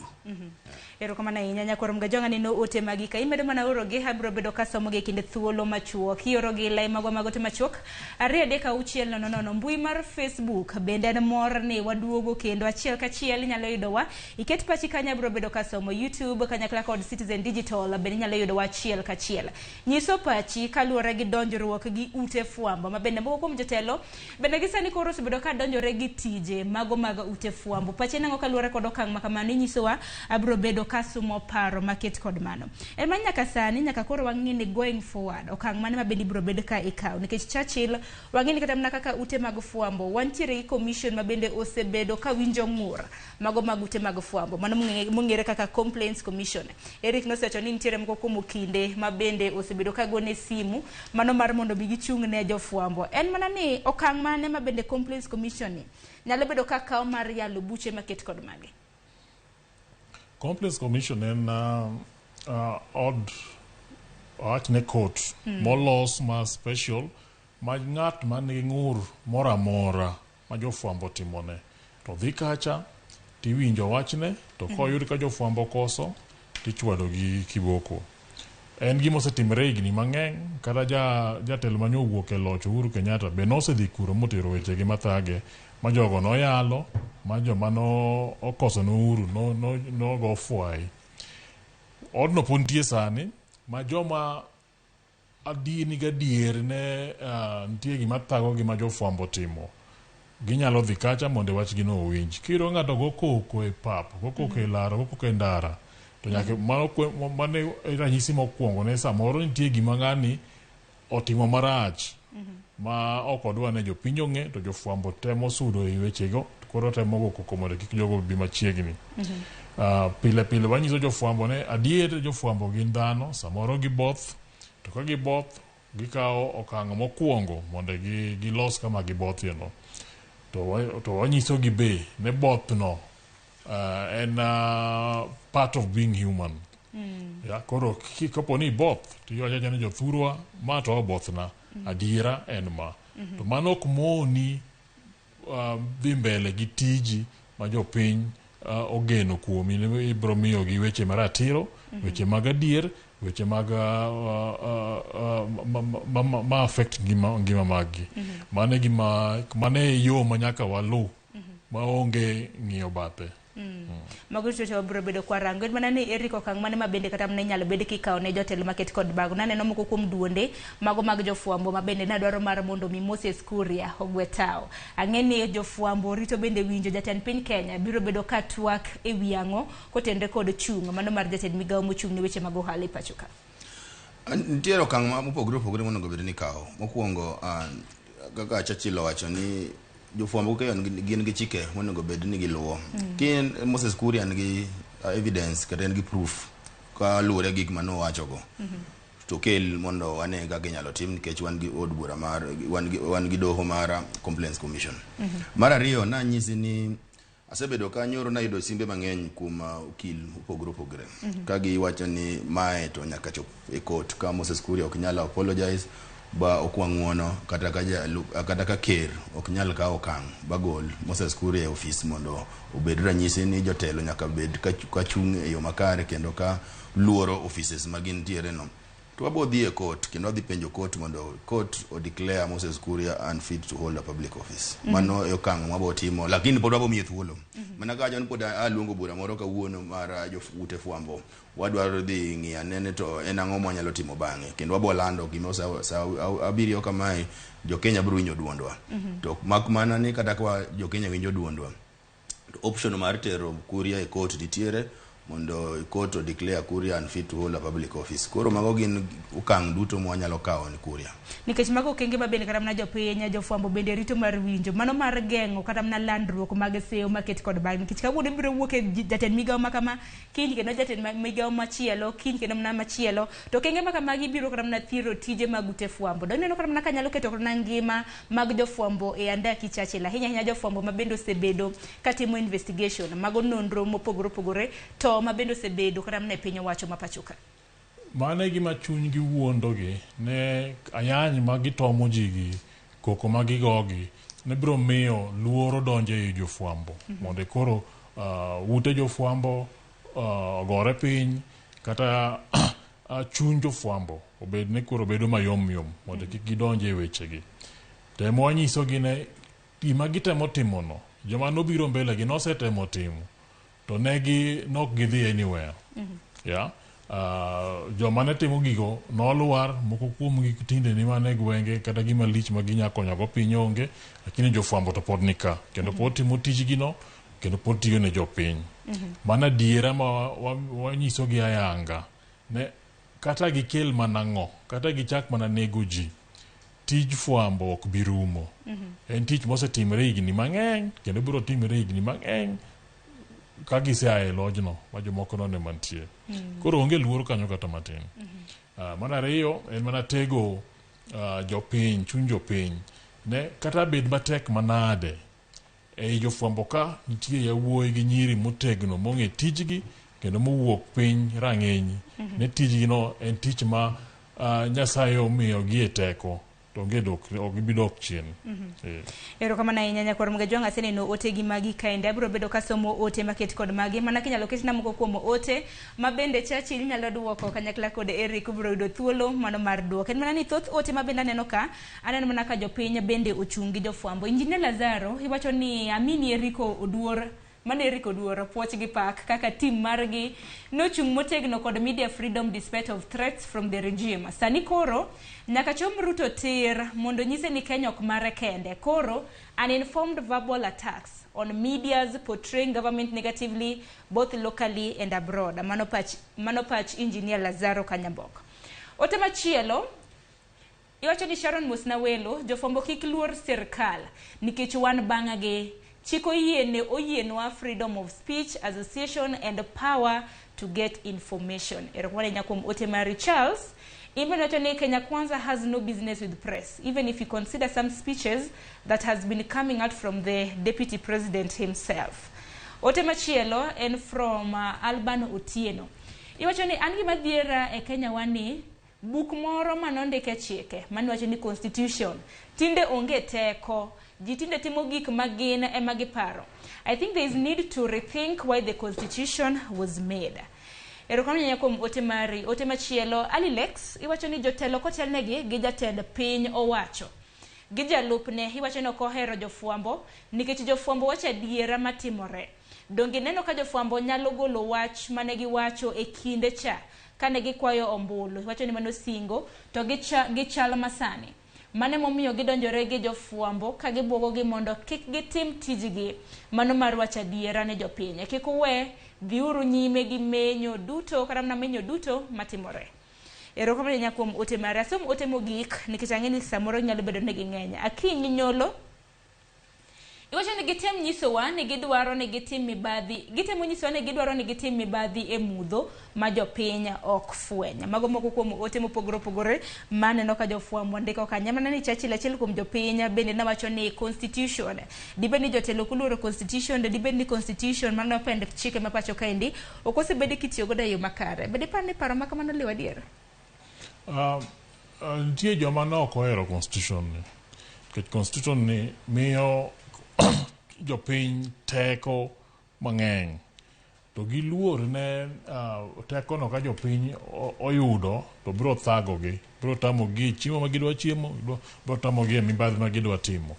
Erokamano ahinya nyakwar Mgajwang'a neno ote magi ka imedo mana orogi abiro bedo kasomogi e kinde thuolo machuok. Iorogi lai magwa mag ote machuok 236 00. Mbui mar Facebook bende en mor ni waduogo kendo achiel kachiel inyalo yudowa. Iket pachi kanyo abiro bedo kasomo. YouTube kanyakla kod Citizen Digital bende inyalo yudowa achiel kachiel. Nyiso pachi kaluwore gi donjruok gi ute fwambo ma bende moko kuom jotelo bende gi sani koro osebedo ka donjore gi tije mago mag ute fwambo. Pachi nang'o kaluwore kod okang' ma kamano inyisowa abiro bedo kasumo paro maket kod mano. En ma nyaka sani nyaka koro wang'i ni going forward okang' mane ma bende ibiro bed ka ikawo nikech Churchill wang'e ni kata mana kaka ute mag fwambo wantiere gi commission ma bende osebedo ka winjo ng'ur mago mag ute mag fwambo mano mong'ere kaka Complaints Commission. Eric nosewacho ni nitiere moko kuom okinde ma bende osebedo ka gone simu mano mar mondo mi gichung' ne jofwambo. En mana ni okang' mane ma bende Complaints Commission ni nyalo bedo ka kawo mar yalo buche maket kod magi? Complaints Commission en od awach ne court molos ma special ma ng'at man gi ng'ur moro amora ma jofwambo otimone to dhi kacha tiwinjo wachne to koyud ka jofwambo koso tichwado gi kiboko. En gima osetimore higni mang'eny kata jatelo mane owuok e loch Uhuru Kenyatta be nosedhi kuro motero wechegi mathage ma jogo noyalo ma joma no okoso ne Uhuru nogo fwai. Odno pod nitie sani ma joma nigi adier ne nitie gima thagogi ma jofwambo timo ginyalo dhi kacha mondo wachgi no owinj. Kiyudo ng'ato go koko e pap, go koko e laro, go koko e ndara to nyaka mano e ranyisi mokwongo ne samoro nitie gima ng'ani otimo marach ma ok odwa ni jopiny ong'e to jofwambo temo sudo e wechego koro temo go koko mondo kik jogo bi machiegni. Pile pile wanyiso jofwambo ne adier jofwambo gin dhano samoro giboth to ka giboth gikawo okang' mokwongo mondo gilos kama gibothie no. To wanyisogi be ne both no en part of being human. Ya, koro kapo ni iboth to iwacho awacha ni jothurwa ma to obothna adiera en ma. To mano ok moni dhi mbele gi tiji ma jopiny ogeno kuomi ni ibiro miyogi weche maratiro, weche mag adier, weche mag ma affect ngima maggi. Mano e gima mano e yo ma nyaka walu maonge ng'iyo bathe. Mago duto te wabiro bedo kwarango. En mana ni Eric okang' mane ma bende kata mana inyalo bed kikawo ne jotelo maket kod bago. Naneno moko kuom duonde mago mag jofwambo ma bende nadwaro mar mondo mi Moses Kuria ogwe tao. Ang'e ni jofwambo rito bende winjo jatend piny Kenya biro bedo ka twak e wi ang'o kotenre kod chung' mano mar jatend migawo mochung' ne weche mag ohala e pacho ka. Nitiere okang' ma mopogore opogore monego bed ni ikawo. Mokwongo, kaka Churchill owacho ni jofwambo keyo gin gi chike monego bed ni giluwo. Kin Moses Kuria nigi evidence kata en gi proof kaluwore gi gik manowachogo. To kel mondo wane kaka inyalo tim nikech wan gi od bura mar wan gi doho mar Complaints Commission. Mar ariyo, nanyisi ni asebedo ka nyoro nayudo simbe mang'eny kuom okil mopogore opogore ka giwacho ni mae to nyaka chop e court ka Moses Kuria ok nyal apologize ba okwa ng'uono kata ka kata ka ker ok nyal kawo okang' bagol Moses Kuria e ofis mondo obed ranyisi ni jotelo nyaka bed ka chung' e yo makare kendo ka luoro offices ma gintiere no. To wabo dhi e court kendo wadhi penjo court mondo court o declare Moses Kuria unfit to hold a public office. Mano e okang' mwabo timo, lakini pod wabo miye thuolo. Mana kawacho ni pod aluongo bura moro kawuono mar jo ute fwambo. Wadwaro dhi ng'iyo anene to en ang'o mwanyalo timo bang'e. Kendo wabo lando gima sa 7 kamae jo Kenya biro winjo duondwa. To mak mana ni kata ka jo Kenya winjo duondwa, to option mar tero Kuria e court nitiere mondo court o declare Kuria unfit to hold a public office. Koro mago gin okang' duto mwanyalo kawo ni Kuria. Nikech mago okenge ma bende kata mana jopiny, jofwambo bende rito mar winjo mano mar geng'o kata mana landruok mag seyo maket kod bang'e, nikech kawuono biro wuok e jatend migawo ma kama, kiny kendo jatend migawo machielo, kiny kendo mana machielo, to okenge ma kamagi biro kata mana thiro tije mag ute fwambo. Do ineno kata mana kanyalo keto kata mana ngima mag jofwambo e andaki, Churchill, ahinya ahinya jofwambo ma bende osebedo katimo investigation mago nonro mopogore opogore to ma bende osebedo kata mana e piny owacho ma pacho ka. Mano e gima chunygi wuondogi ne ayany ma gitomo ji gi koko ma gigogi ne biro miyo luoro donjo ei jofwambo mondo koro ute jofwambo ogore piny kata chuny jofwambo obed ni koro bedo mayom yom mondo kik gidonj e wechegi. Temo wanyisogi ne gima gitemo timono, joma nobiro mbele gi nosetemo timo to ne gi nok gidhi anywhere. Yeah? Joma ne timo gigo nolwar, moko kuomgi tinde ni mana e gwenge kata gima lich ma ginya konyogo piny onge, lakini jofwambo to pod nika kendo pod timo tijgi no kendo pod tiyo ne jopiny. Mano adiera ma wanyisogi ayanga ne kata gikel mana ng'o, kata gichak mana nego ji, tij fwambo ok bi rumo. En tich mosetimore higni mang'eny kendo biro timore higni mang'eny ka gisea e lojno ma jomoko none mantie. Koro onge luoro kanyo kata matin. Mar ariyo en mana tego jopiny, chuny jopiny ne kata bed matek manade ei jofwambo ka nitie yawuoyi gi nyiri motegno mong'e tijgi kendo mowuok piny rang'iny ne tijgi no en tich ma Nyasaye omiyogi e teko to onge dok, ok gibi dok chien. Eh. Erokamano ahinya, nyakwar Mugajwang'. Aseneno ote gi magi kaende. Abiro bedo kasomo ote maket kod magi mana kinyalo ketna moko kuom ote ma bende Churchill nyalo duoko kanyakla kod Eric ubiro yudo thuolo mano mar duoko. En mana ni thoth ote ma bende aneno ka, aneno mana ka jopiny bende ochung' gi jofwambo. Injinia Lazaro, iwacho ni amini Eriko Oduor. Mano Eric Oduor, puoch gi pak kaka team margi nochung' motegno kod media freedom despite of threats from the regime. Sani koro nyaka chom Ruto tir mondo nyise ni Kenya ok mare kende. Koro uninformed verbal attacks on medias portraying government negatively both locally and abroad. Mano pach Engineer Lazaro Kanyambok. Ote machielo iwacho ni Sharon Mosna welo, jofwambo kik luor sirkal nikech wan bang'agi chik oyiene oyienwa freedom of speech, association and power to get information. Erokamano ahinya kuom ote mari. Charles Imbe wacho ni Kenya Kwanza has no business with press, even if you consider some speeches that has been coming out from the deputy president himself. Ote machielo en from Alban Otieno. Iwacho ni an gima dhiera e Kenya wani buk moro manondike chike maniwacho ni constitution tinde onge teko, ji tinde timo gik ma gin ema giparo. I think there is need to rethink why the constitution was made. Erokamano ahinya kuom ote mari. Ote machielo, Alilex, iwacho ni jotelo kotelnegi gi jatend piny owacho. Gi jalupne iwacho ni ok ohero jofwambo nikech jofwambo wacho adiera matimore. Donge ineno ka jofwambo nyalo golo wach mane giwacho e kinde cha kane gikwayo ombulu. Iwacho ni mano singo to gichal masani. Mano emomiyo gidonjore gi jofwambo ka gibuogogi mondo kik gitim tijgi mano mar wacho adiera ne jopiny. Kik uwe, dhiuru nyime gi menyo duto kata mana menyo duto matimore. Erokamano ahinya kuom ote mare. Asom ote mogik nikech ang'e ni samoro nyalo bedo ni ging'eny. Akinyi Nyolo iwacho ni gitem nyisowa ni gidwaro ni gitim mibadhi, gitemo nyisowa ni gidwaro ni gitim mibadhi e mudho ma jopiny ok fweny. Mago moko kuom ote mopogore opogore maneno ka jofwambo ndiko kanyo. Mana ni Churchill achiel kuom jopiny bende nowacho ni constitution dibed ni jotelo ok oluoro constitution, dibed ni constitution mano pend chike ma pacho kaendi ok osebedi kitiyo godo e yo makare. Bende iparo ni paro ma kamano liw adier? Nitie joma ne ok ohero constitution ni nikech constitution ni miyo jopiny teko mang'eny to giluor ne teko no ka jopiny oyudo to biro thagogi, biro tamogi chiemo ma gidwa chiemo, biro tamogi e mibadhi ma gidwa timo.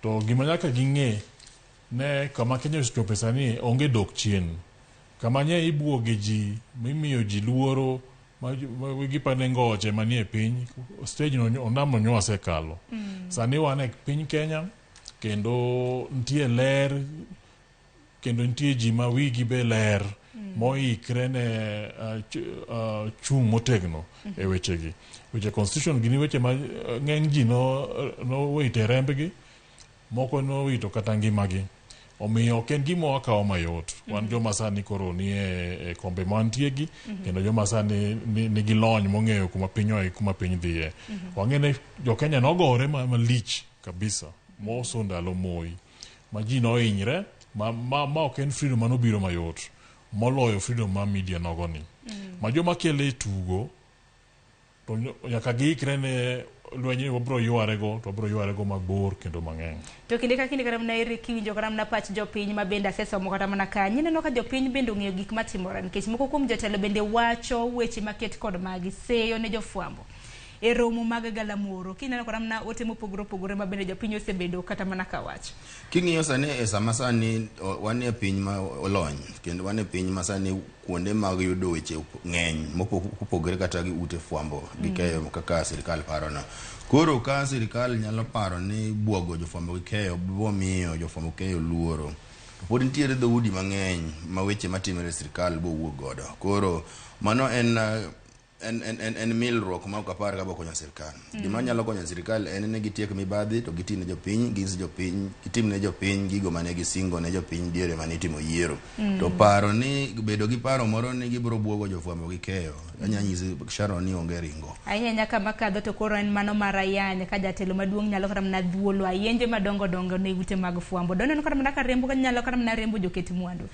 To gima nyaka ging'e ne kama Kenya osechope sani onge dok chien. Kama nye ibuoge ji, mimiyo ji luoro, ma gipane ngoche manie piny, stage no ondamo nyo wasekalo. Sani wan e piny Kenya kendo nitie ler kendo nitie ji ma wigi be ler moikre ne chung' motegno e wechegi. Weche constitution gin weche ma ng'eny ji nowito e rembgi, moko nowito kata ngimagi. Omiyo ok en gima wakawo mayot. Wan joma sani koro nie e kombe mantie gi, kendo joma sani nigi lony mong'eyo kuma piny oaye kuma piny dhiye. Wang'e ni jo Kenya nogore malich kabisa moso ndalo Moi ma ji nohinyre ma ok en freedom manobiro mayot moloyo freedom ma media nogo ni. Ma joma kele tugo to nyaka giikre ne lweny ni wabiro yware go to wabiro yware go mabor kendo mang'eny. To kinde ka kinde kata mana ere kiwinjo kata mana pach jopiny ma bende asesomo kata mana kanyo, ineno ka jopiny bende ong'eyo gik matimore nikech moko kuom jotelo bende wacho weche maket kod magi seyo ne jofwambo e romo mag galamoro. Kineno kata mana ote mopogore opogore ma bende jopiny osebedo kata mana kawacho. King'iyo sani e sama sani wan e piny ma olony kendo wan e piny ma sani kuonde mag yudo weche ng'eny mopogore kata gi ute fwambo gi keyo kaka sirikal paro no. Koro ka sirikal nyalo paro ni buogo jofwambo gi keyo biro miyo jofwambo gi keyo luoro. To pod nitiere dhoudi mang'eny ma weche matimore e sirikal bowuok godo. Koro mano en milruok ma ok apar ka bokonyo sirikal. Gima nyalo konyo sirikal en ni gitiek mibadhi to gitim ne jopiny, ginyis jopiny, gitim ne jopiny gigo mane gisingo ne jopiny diere mane itimo yiero. To paro ni bedo gi paro moro ni gibiro buogo jofwambo gi keyo, anya nyisi Sharon ni onge ringo. Ahinya ahinya kama kadho to koro en mano mar ayany ka jatelo maduong' nyalo kata mana dhuolo ayenje madongo dongo ne ute mag fwambo. Doneno kata mana ka riembo nyalo kata mana riembo joket mwandu.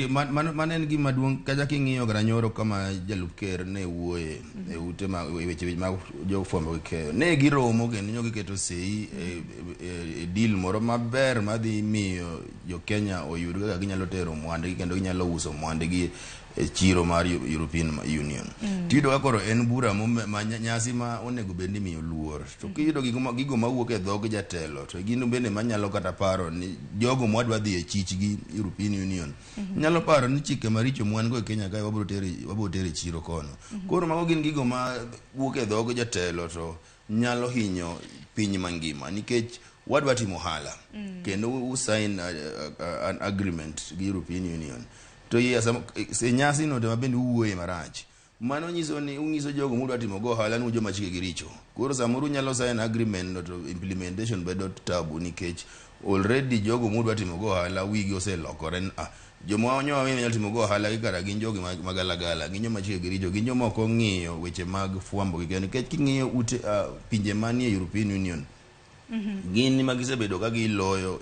Mano en gima duong' kata king'iyo kata nyoro kama jalup ker ne wuoye e ute mag e weche mag jofwambo gi keyo. Ne giromo kendo nyo giketo sei e deal moro maber madhi miyo jo Kenya oyud kaka ginyalo tero mwandgi kendo ginyalo uso mwandgi e chiro mar European Union. Tiyudo ka koro en bura ma nyasi ma onego bed ni imiyo luor. To kiyudo gigo mawuok e dhog jatelo to gin bende manyalo kata paro ni jogo mwadwa dhi e chich gi European Union nyalo paro ni chike maricho mwan go e Kenya kae wabiro tero e chiro kono. Koro mago gin gigo ma wuok e dhog jatelo to nyalo hinyo piny mangima nikech wadwa timo ohala kendo u sign an agreement gi European Union to e nyasi no to bende uwuoye marach. Mano nyiso ni unyiso jogo mudwa timo go ohala ni un joma chikegi richo. Koro samoro unyalo sign agreement no to implementation bedo tabu nikech already jogo mudwa timo go ohala wigi oselokore ni joma nyo nyalo timo go ohala gi kara gin jogi magalagala, gin joma chikegi richo, gin joma ok ong'iyo weche mag fwambo gi keyo nikech king'iyo ute pinje manie European Union gin ma gisebedo ka giloyo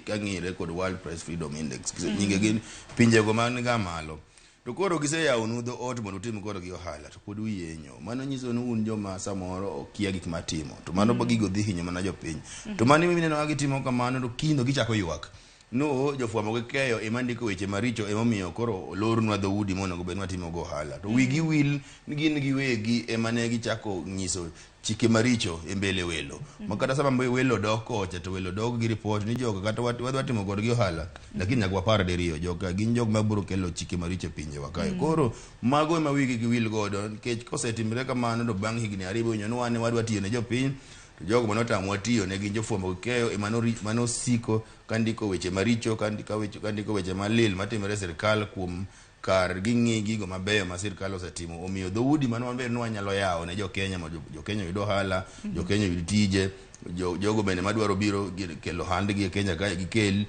ka ng'ire kod World Press Freedom Index. Nyinge gin pinjego man ga malo. To koro giseyawonu dho ot mondo utim kodgi ohala to pod uyenyo. Mano nyiso ni un joma samoro okia gik matimo. To mano gigo dhi hinyo mana jopiny. To mano mineno ka gitimo kamano to kiny to gichako ywak. No jofwambo gi keyo ema ndiko weche maricho, emomiyo koro olornwa dhoudi monego bed ni watimogo ohala. To wigi wil ni gin giwegi ema ne gichako nyiso chike maricho e mbele welo. Ma kata sama welo dok kocha to welo dok gi report ni joka kata wadwa timo kodgi ohala, lakini nyaka wapar diriyo, joka gin jok mabiro kelo chike maricho e pinjewa kae. Koro mago ema wigi giwil godo, nikech kosetimre kamano to bang' higni 2 winjo ni wan wadwa tiyo ne jopiny, to jogo manotamwa tiyo ne gin jofwambo gi keyo ema manosiko kandiko weche maricho, kandiko weche malil matimore e sirikal kuom kar ging'i gigo mabeyo ma sirikal osetimo. Omiyo dhoudi mano maber ni wanyalo yawo ne jokenya mondo jokenya oyud ohala, jokenya oyud tije, jogo bende madwaro biro kelo ohandgi e Kenya kae gikel.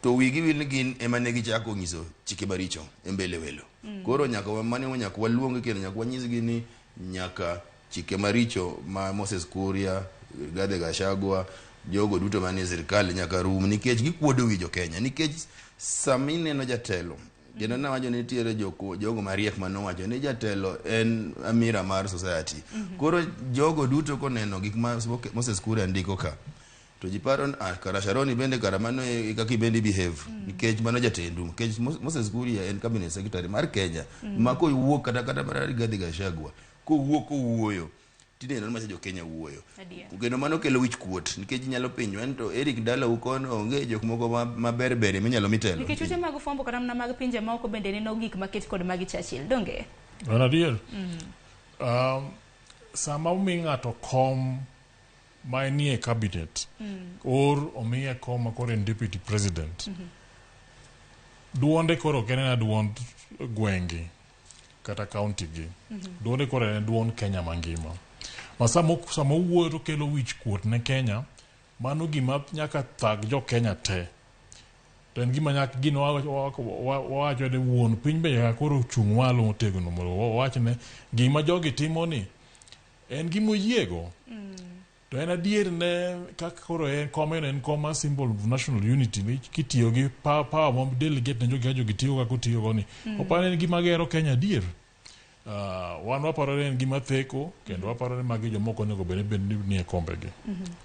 To wigi wil ni gin ema ne gichako nyiso chike maricho e mbele welo. Koro nyaka mano nyaka waluong kendo nyaka wanyisgi ni nyaka chike maricho ma Moses Kuria, Rigathi Gachagua, jogo duto manie sirikal nyaka rum, nikech gikuodo wi jokenya. Nikech sama ineno jatelo, kendo nawacho ni nitiere jogo mariek manowacho ni jatelo en amira mar society. Koro jogo duto koneno gik ma Moses Kuria ndiko ka, to ji paro ni kara Sharoni bende kara mano e kaka ibende behave, nikech mano jatendu. Nikech Moses Kuria en cabinet secretary mar Kenya, ma kowuok kata mar Rigathi Gachagua kowuok kowuoyo tineno ni macha jokenya wuoyo. Kendo mano kelo wich kuot, nikech inyalo penjo en to Eric dalau kono onge jok moko maber ber minyalo mitelo. Nikech ute mag fwambo kata mana mag pinje maoko bende neno gik maket kod magi Churchill, donge? En adier. Sama omi ng'ato kom ma enie cabinet, or omiye kom ma koro en deputy president, duonde koro ok en ena duond gweng'gi kata county gi. Duonde koro en duond Kenya mangima. Ma sama owuoyo to kelo wich kuot ne Kenya, mano gima nyaka thag jo Kenya te. To en gima nyaka gino wawacho ni wuon piny be nyaka koro chung' malo motegno mondo wawach ne gima jogi timo ni en gima oyiego. To en adier ne kaka koro en kom en kom mar symbol of national unity ni kitiyo gi power mo delegate ne jogi ka jogi tiyo kaka otiyogo ni. Oparo ni en gima gero Kenya adier. Wan waparo ni en gima theko, kendo waparo ni magi jomoko onego bed ni e kombegi.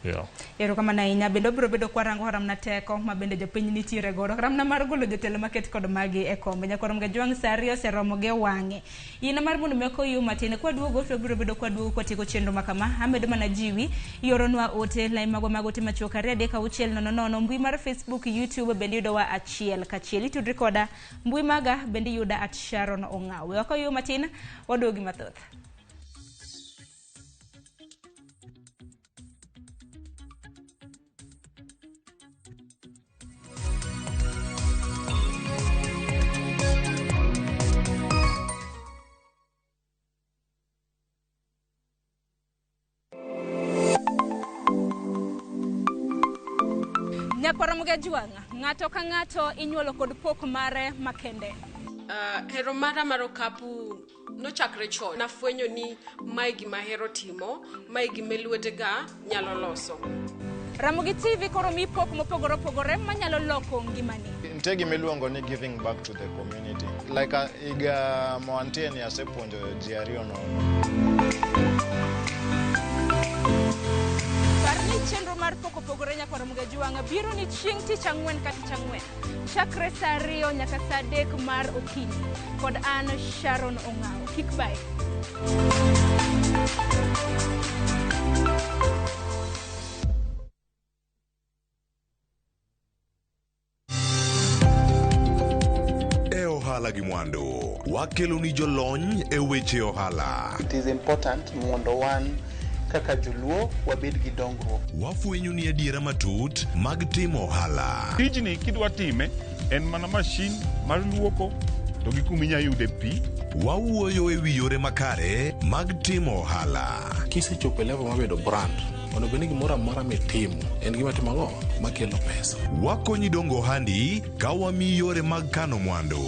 Yeah. Erokamano ahinya. Bende wabiro bedo kwarango haramna teko ma bende jopiny nitiere godo. Haramna mar golo jotelo maket kod magi e kombe. Nyakorom Gajwang' sa 2 oseromo gi wang'e. Yien mar mondo mi okoyu matin kwaduogo to wabiro bedo kwaduogo kwatieko chenro ma kama. Amedo mana jiwi ioronwa ote lai magwa mag ote machuok 2 3 6 0 0 mbui mar Facebook, YouTube bende yudowa achiel kachiel. Itudri koda mbui maga bende yuda at Sharon Ong'aw. Wakoyu matin waduogi mathoth. Nyakwara Mugajwang', ng'ato ka ng'ato inyuolo kod pok mare makende. Hero mara mar okapu nochakre chon. Nafwenyo ni mae gima ahero timo, mae gima lwetega nyalo loso. Ramogi TV koro mi pok mopogore opogore manyalo loko ngimani. Nitie gima iluongo ni giving back to the community. Like higa moantie ni asepuonjo ji 2 nono. Par ni chenro mar pok opogore Nyakwara Mugajwang' biro ni chieng' tich ang'wen ka tich ang'wen. Chakre sa 2 nyaka sa 3 mar okinyi. Kod an Sharon Ong'aw. Kik bae. E ohala gi mwandu, wakelo ni jolony e weche ohala. It is important mondo wan kaka joluo wabed gi dongruok. Wafwenyo ni adiera matut mag timo ohala. Tijni kidwa time en mana mashin mar luoko to gi kuma inyalo yude pi. Wawuoyo e wi yore makare mag timo ohala. Kisechopo e level mar bedo brand, onego bed ni gimoro amora mitimo en gima timo ang'o makelo pesa. Wakonyi dongo ohandi ka wamiyi yore mag kano mwandu.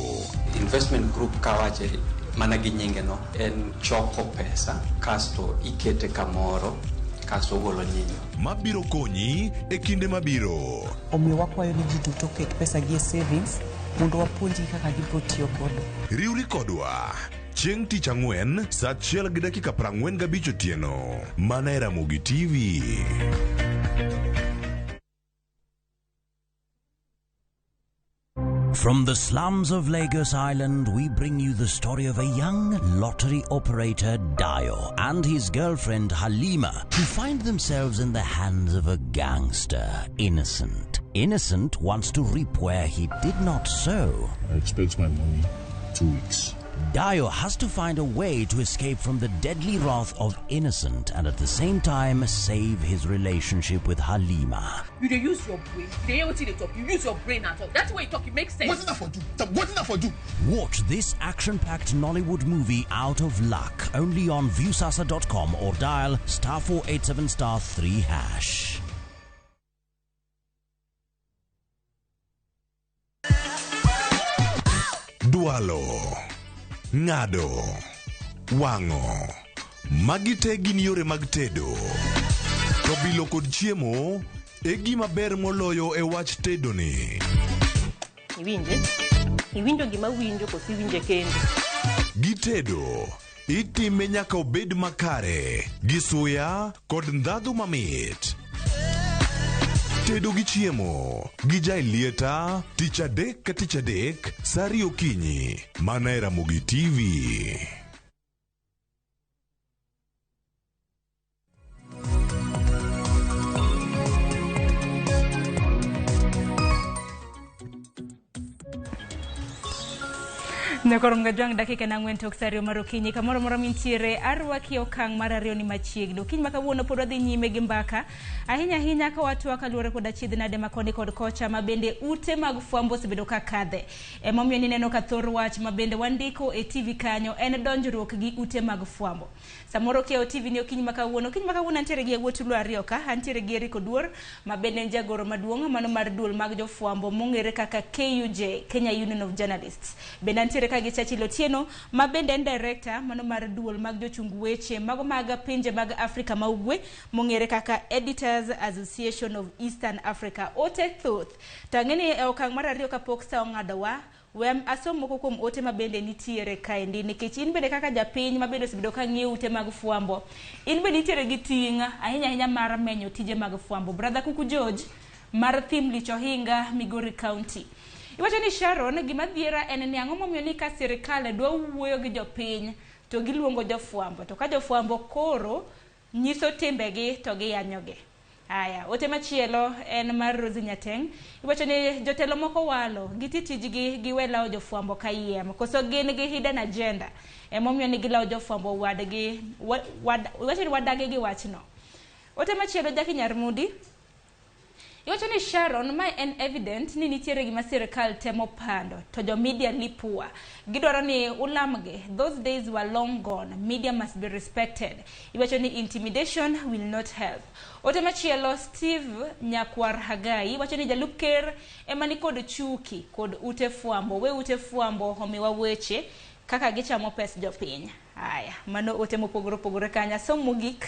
Investment group kawache mana gi nyinge no en choko pesa kasto ikete kamoro kasto ogolo nyinyo. Mabiro konyi e kinde mabiro. Omiyo wakwayo ni ji duto oket pesa gi e savings mondo wapuonjgi kaka gibiro tiyo godo. Riwri kodwa chieng' tich ang'wen sa 1:45 otieno mana e Ramogi TV. From the slums of Lagos Island, we bring you the story of a young lottery operator, Dio, and his girlfriend, Halima, who find themselves in the hands of a gangster, Innocent. Innocent wants to reap where he did not sow. I expect my money 2 weeks. Dio has to find a way to escape from the deadly wrath of Innocent and at the same time save his relationship with Halima. You dey use your brain. You dey hear wetin you dey talk. You use your brain at all. That's way you talk. It makes sense. Wetin I for do? Wetin I for do? Watch this action-packed Nollywood movie Out of Luck only on Viusasa.com or dial *487 *3#. Dwalo, ng'ado, wang'o. Magi te gin yore mag tedo. To bilo kod chiemo e gima ber moloyo e wach tedo ni. Iwinje? Iwinjo gima winjo koso iwinje kendo? Gitedo, itime nyaka obed makare, gi suya kod ndhadhu mamit. Tedo gi chiemo, gi jaelieta, tich adek ka tich adek, sa ariyo okinyi, mana e Ramogi TV. Nyakoro Mgajwang' dakika 4 tok sa 2 mar okinyi kamoro amora mintiere arwaki e okang' mar ariyo ni machiegni. Okinyi ma kawuono pod wadhi nyime gi mbaka ahinya ahinya ka watwak kaluwore kod achiedh nade ma koni kod kocha ma bende ute mag fwambo osebedo ka kadhe. Emomiyo nineno ka thor wach ma bende wandiko e TV kanyo en donjruok gi ute mag fwambo. Samoro kiewo TV ni okinyi ma kawuono. Okinyi ma kawuono antiere gi yawuot Luo ariyo ka, antiere gi Eric Oduor ma bende en jagoro maduong' mano mar duol mag jofwambo mong'ere kaka KUJ, Kenya Union of Journalists. Bende antiere ka gi Churchill Otieno ma bende en director mano mar duol mag jochung weche mago mag pinje mag Afrika ma ugwe mong'ere kaka Editors Association of Eastern Africa. Ote thoth. To ang'e ni e okang' mar ariyo kapok sa ong'adowa we asom moko kuom ote ma bende nitiere kaendi nikech in bende kaka japiny ma bende osebedo ka ng'iyo ute mag fwambo in bende nitiere gi ting' ahinya ahinya mar menyo tije mag fwambo. Brother Kuku George mar Thim Lich Ohinga, Migori County. Iwacho ni Sharon, gima dhiera en ni ang'o momiyo ni ka sirikal dwa wuoyo gi jopiny to giluongo jofwambo to ka jofwambo koro nyiso timbegi to giyanyogi. Aya, ote machielo en mar Rosie Nyateng'. Iwacho ni jotelo moko walo, giti tijgi giwe lawo jofwambo kayiem. Koso gin gi hidden agenda. Emomiyo ni gilawo jofwambo wadgi, iwacho ni wadagi gi wachno. Ote machielo Jackie Nyarmudi. Iwacho ni Sharon, mae en evident ni nitiere gima sirikal temo pando to jo media lipua. Gidwaro ni ulamgi. Those days were long gone. Media must be respected. Iwacho ni intimidation will not help. Ote machielo Steve Nyakwar Hagai iwacho ni jalup ker ema nikod chuki kod ute fwambo. We ute fwambo omiwa weche kaka gichamo pes jopiny. Aya, mano ote mopogore opogore kanyo. Asom mogik.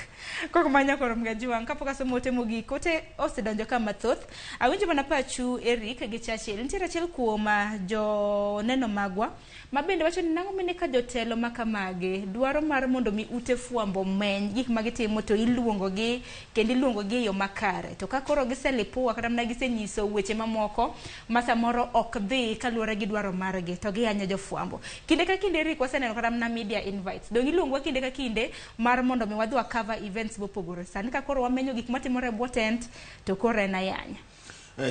Kok manya koro Mgajuang', kapok asomo ote mogik, ote osedonjo ka mathoth. Awinjo mana pachu Eric gi Churchill. Nitiere achiel kuom joneno magwa ma bende wacho ni nang'o mine ka jotelo ma kamagi dwaro mar mondo mi ute fwambo meny gik ma gitimo to iluongo gi kendo iluongo gi e yo makare. To ka koro giselipua kata mana gisenyiso weche mamoko ma samoro ok dhi kaluwore gi dwaro margi to giyanyo jofwambo. Kinde ka kinde Eric waseneno kata mana media invites. Dong iluongowa kinde ka kinde mar mondo mi wadhi wa cover events mopogore. Sani ka koro wamenyo gik matimore e bwo tent to koro en ayany.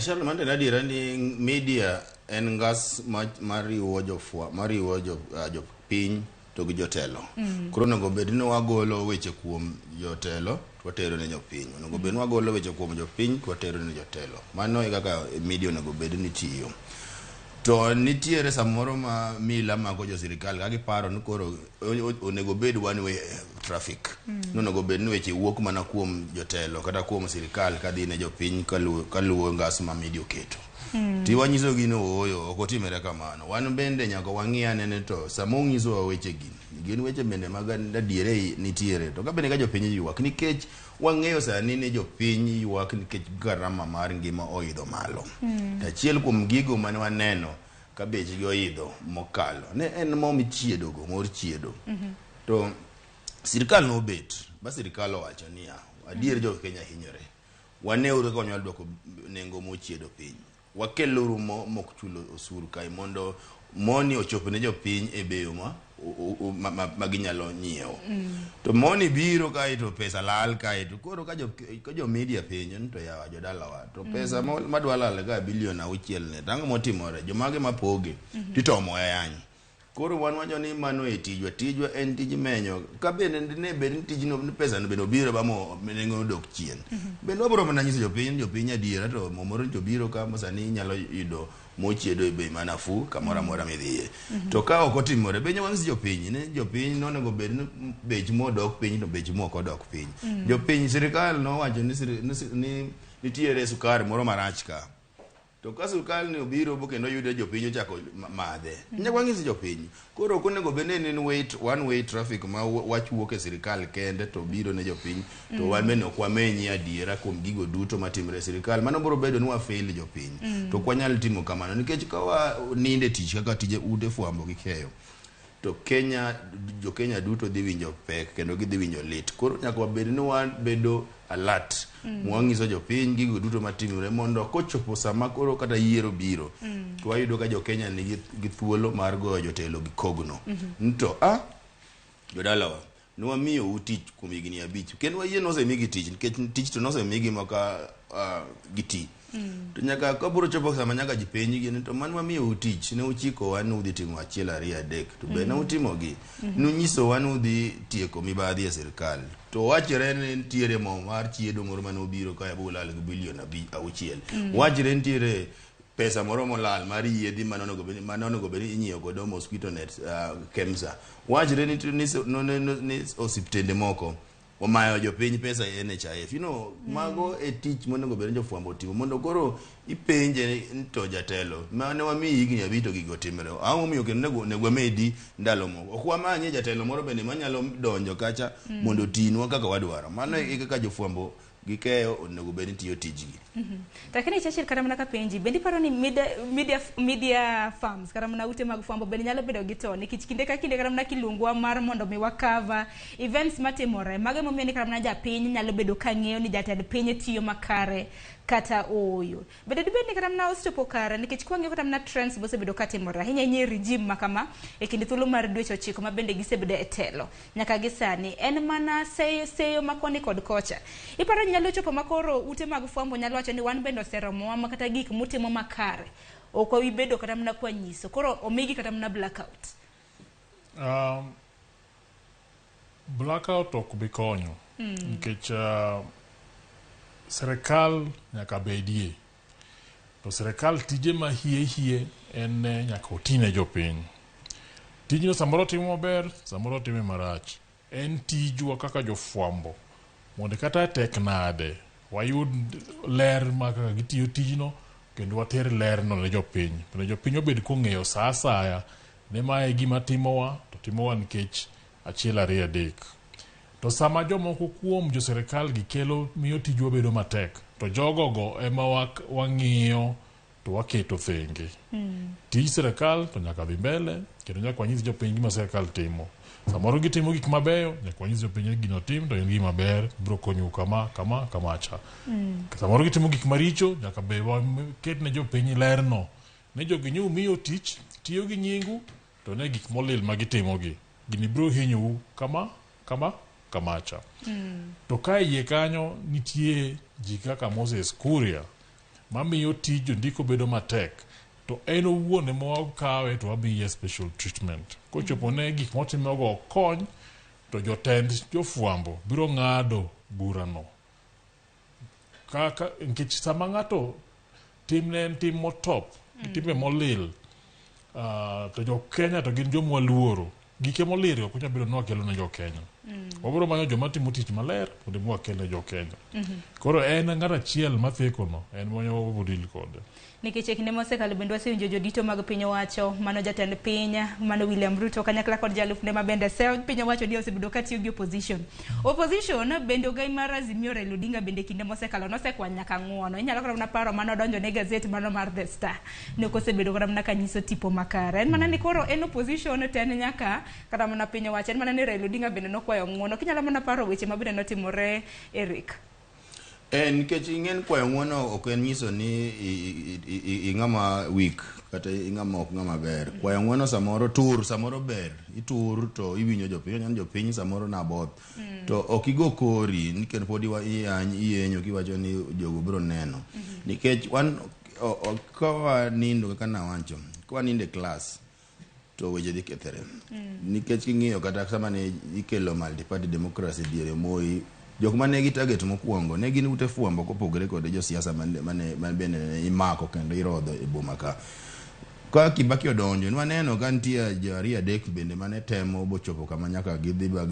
Sharon, mano en adiera ni media en ngas mariwo jofwa mariwo jo jopiny to gi jotelo. Koro onego bed ni wagolo weche kuom jotelo to watero ne jopiny. Onego bed ni wagolo weche kuom jopiny to watero ne jotelo. Mano e kaka media onego bed ni tiyo. To nitiere samoro ma mila mako jo sirikal ka giparo ni koro onego bed one way traffic. Ni onego bed ni weche wuok mana kuom jotelo kata kuom sirikal kadhi ne jopiny kaluwo ngas ma media oketo. Ti wanyisogi ni ooyo ok otimore kamano. Wan bende nyaka wang'i ane ni to sama unyisowa weche gi, gin weche bende mag adiere nitiere. To ka bende ka jopiny ywak nikech wang'eyo sani ni jopiny ywak nikech garama mar ngima oidho malo. To achiel kuom gigo mane waneno ka bechgi oidho mokalo ne en mo michiedogo, mor chiedo. To sirikal nobet ba sirikal owacho niya, adier jo Kenya hinyore. Waneuru kaka wanyalo duoko nengo mo chiedo piny. Wakeluru mo mok chulo osuru kae mondo moni ochop ne jopiny e bei ma, ma, ma, ma ginyalo nyiewo. To moni biro kae to pesa lal kae to koro ka jo, ka jo media penjo ni to yawa jodalawa to pesa mm. madwa lal ka bilion 6 ne tang'o motimore jomage mapoge mm -hmm. titomo e yany. Koro wan wacho ni mano e tijwa, tijwa en tij menyo ka bende ne bed ni tijno ni pesa no bende obiro ba mo nengo odok chien. Mm -hmm. Bende wabiro mana nyiso jopiny jopiny adiera to mo moro nyocha obiro ka ma sani inyalo yudo mochiedo e bei manafuu kamoro amora midhiye. Mm -hmm. To ka ok otimore be wanyis jopiny ni jopiny nonego bed ni bech mo dok piny to bech mo ok odok piny. Mm -hmm. Jopiny sirikal nowacho ni, ni, ni nitiere sukari moro marach ka To ka sirkal ni obiro bo kendo yude jopiny ochako madhe. Nyaka wang'is jopiny. Koro ok onego bed ni en wait one way traffic ma wach wuok e sirkal kende to biro ne jopiny to wan bende ok wamenyi adiera kuom gigo duto matimre e sirkal. Mano biro bedo ni wa fail jopiny. To ok wanyal timo kamano nikech ka wa ninde tich kaka tije ute fwambo gi keyo to Kenya jo Kenya duto dhi winjo pek kendo gidhi winjo lit. Koro nyaka wabed ni wabedo alert mm. Mwanyiso jopiny gigo duto matimore mondo kochopo sama koro kata yiero biro mm. to wayudo ka jo Kenya nigi gi thuolo mar goyo jotelo gi kogno mm -hmm. to a jodalawa nwamiyou tich kuom higni 5 kendo wayie nosemigi tich nikech tich to nosemigi maka giti mm. to nyaka kabiro chopo sama nyaka ji penjgi ni to man wamiyou tich ne uchikowa ni udhi timo 1 2 3 to be ne utimogi mm. nunyisowa ni udhi tieko mibadhi e sirkal to wachre ni nitiere mo mar chiedo moro mane obiro kae bolal gi bilion 6 mm. wachre nitiere pesa moro molal mar yiedhi mane onego bed ni inyiewo godo mosquito net KEMSA. Wachre ni, ni, ni, ni, ni osiptende moko omayo jopiny pesa e NHIF. You know, mago e tich monego bed ni jofwambo timo mondo koro ipenje ni to jatelo mane wamiyi higni 5 to gigo otimre. Ang'o momiyo kendo onego wamedi ndalo moko. Ok wamanye jatelo moro bende manyalo donjo kacha mondo otinwa kaka wadwaro. Mano e kaka jofwambo gikeyo onego bed ni tiyo tijgi. Mm -hmm. Lakini Churchill, kata mana kapenji, bende iparo ni media, media, media farms kata mana ute mag fwambo bende nyalo bedo gi to nikech kinde ka kinde kata mana kiluongwa mar mondo mi wakava events matimore mago emomiyo ni kata mana japiny nyalo bedo ka ng'eyo ni jatend piny tiyo makare kata ooyo. Bende dibed ni kata mana osechopo kare nikech kwang'iyo kata mana trends mosebedo katimore ahinya ahinya e regime ma kama e kind thuolo mar dweche 9 ma bende gisebedo e telo nyaka gi sani en mana seyo seyo ma koni kod kocha. Iparo ni nyalo chopo ma koro ute mag fwambo nyalo wacho ni wan bende oseromowa ma kata gik mutimo makare ok wabi bedo kata mana kwa nyiso koro omigi kata mana blackout. Blackout ok bi konyo nikech sirikal nyaka bedie to sirikal tije ma hie hie en ne nyaka otine jopiny. Tijno samoro otimo maber, samoro otime marach. En tijwa kaka jofwambo mondo kata tek nade wayud ler ma kaka gitiyo tijno kendo water lerno ne jopiny. Mondo jopiny obed kong'eyo sa asaya ni mae e gima timowa to timowa nikech 1 2 3. To sama jomoko kuom jo sirikal gi kelo miyo tijwa bedo matek to jogo go ema wang'iyo to waketo thenge. Tij sirikal to nyaka dhi mbele kendo nyaka wanyis jopiny gima sirikal timo. Samoro gitimo gik mabeyo, nyaka wanyis jopiny ni gino tim to en gima ber, biro konyou kama, kama, kamacha. Samoro gitimo gik maricho, nyaka be waket ne jopiny lerno. Ni jogi nyo umiyo tich, tiyo gi nyingu, to ne gik molil ma gitimogi. Gini biro hinyou kama, kama, kamacha. To ka iye kanyo nitie ji kaka Moses Kuria mamiyo tij jondiko bedo matek to en owuon ema wakawe to wamiye special treatment. Kochopo ne gik motimogo ok kony to jotend jofwambo biro ng'ado burano. Kaka nikech sama ng'ato timne en tim motop, gi timbe molil, to jo Kenya to gin joma waluoro. Gike molil ok nyal bedo ni wakelo ne jo Kenya. Wabiro manyo joma timo tich maler mondo ema wakel ne jo Kenya. Koro en ng'at achiel matheko no, en ma wabiro deal kode. Nikech e kinde mosekalo bende wasewinjo jodito mag piny owacho, mano jatend piny, mano William Ruto kanyakla kod jalupne ma bende piny owacho ni osebedo katiyo gi opposition. Opposition bende ogai mar Azimio Raila Odinga bende kinde mosekalo nosekwany nyaka ng'uono. Inyalo kata mana paro mano donjo ne gazet mano mar The Star. Ne ok osebedo kata mana kanyiso tipo makare. En mana ni koro en opposition to en nyaka kata mana piny owacho. En mana ni Raila Odinga bende nokwayo ng'uono. Kinyalo mana paro weche ma bende notimore Eric. En nikech ing'en kwayo ng'uono ok en nyiso ni ing'ama weak kata ing'ama ok ng'ama ber. Kwayo ng'uono samoro tur, samoro ber. Itur to iwinjo jopiny, onyan jopiny samoro naboth. To ok igo kori nikech pod iyenyo kiwacho ni jogo biro neno. Nikech wan ka wanindo kaka nawacho, ka wanindo e klas to weche dhi kethore. Nikech king'iyo kata sama ne ikelo multi-party democracy diere Moi, jok mane gi target mokwongo ne gin ute fwambo kopogore kod josiasa mane bende ne imako kendo irodho e boma ka. Ka Kibaki odonjo, nwaneno ka nitie jo ariyo adek bende mane temo bochopo kama nyaka gidhi ba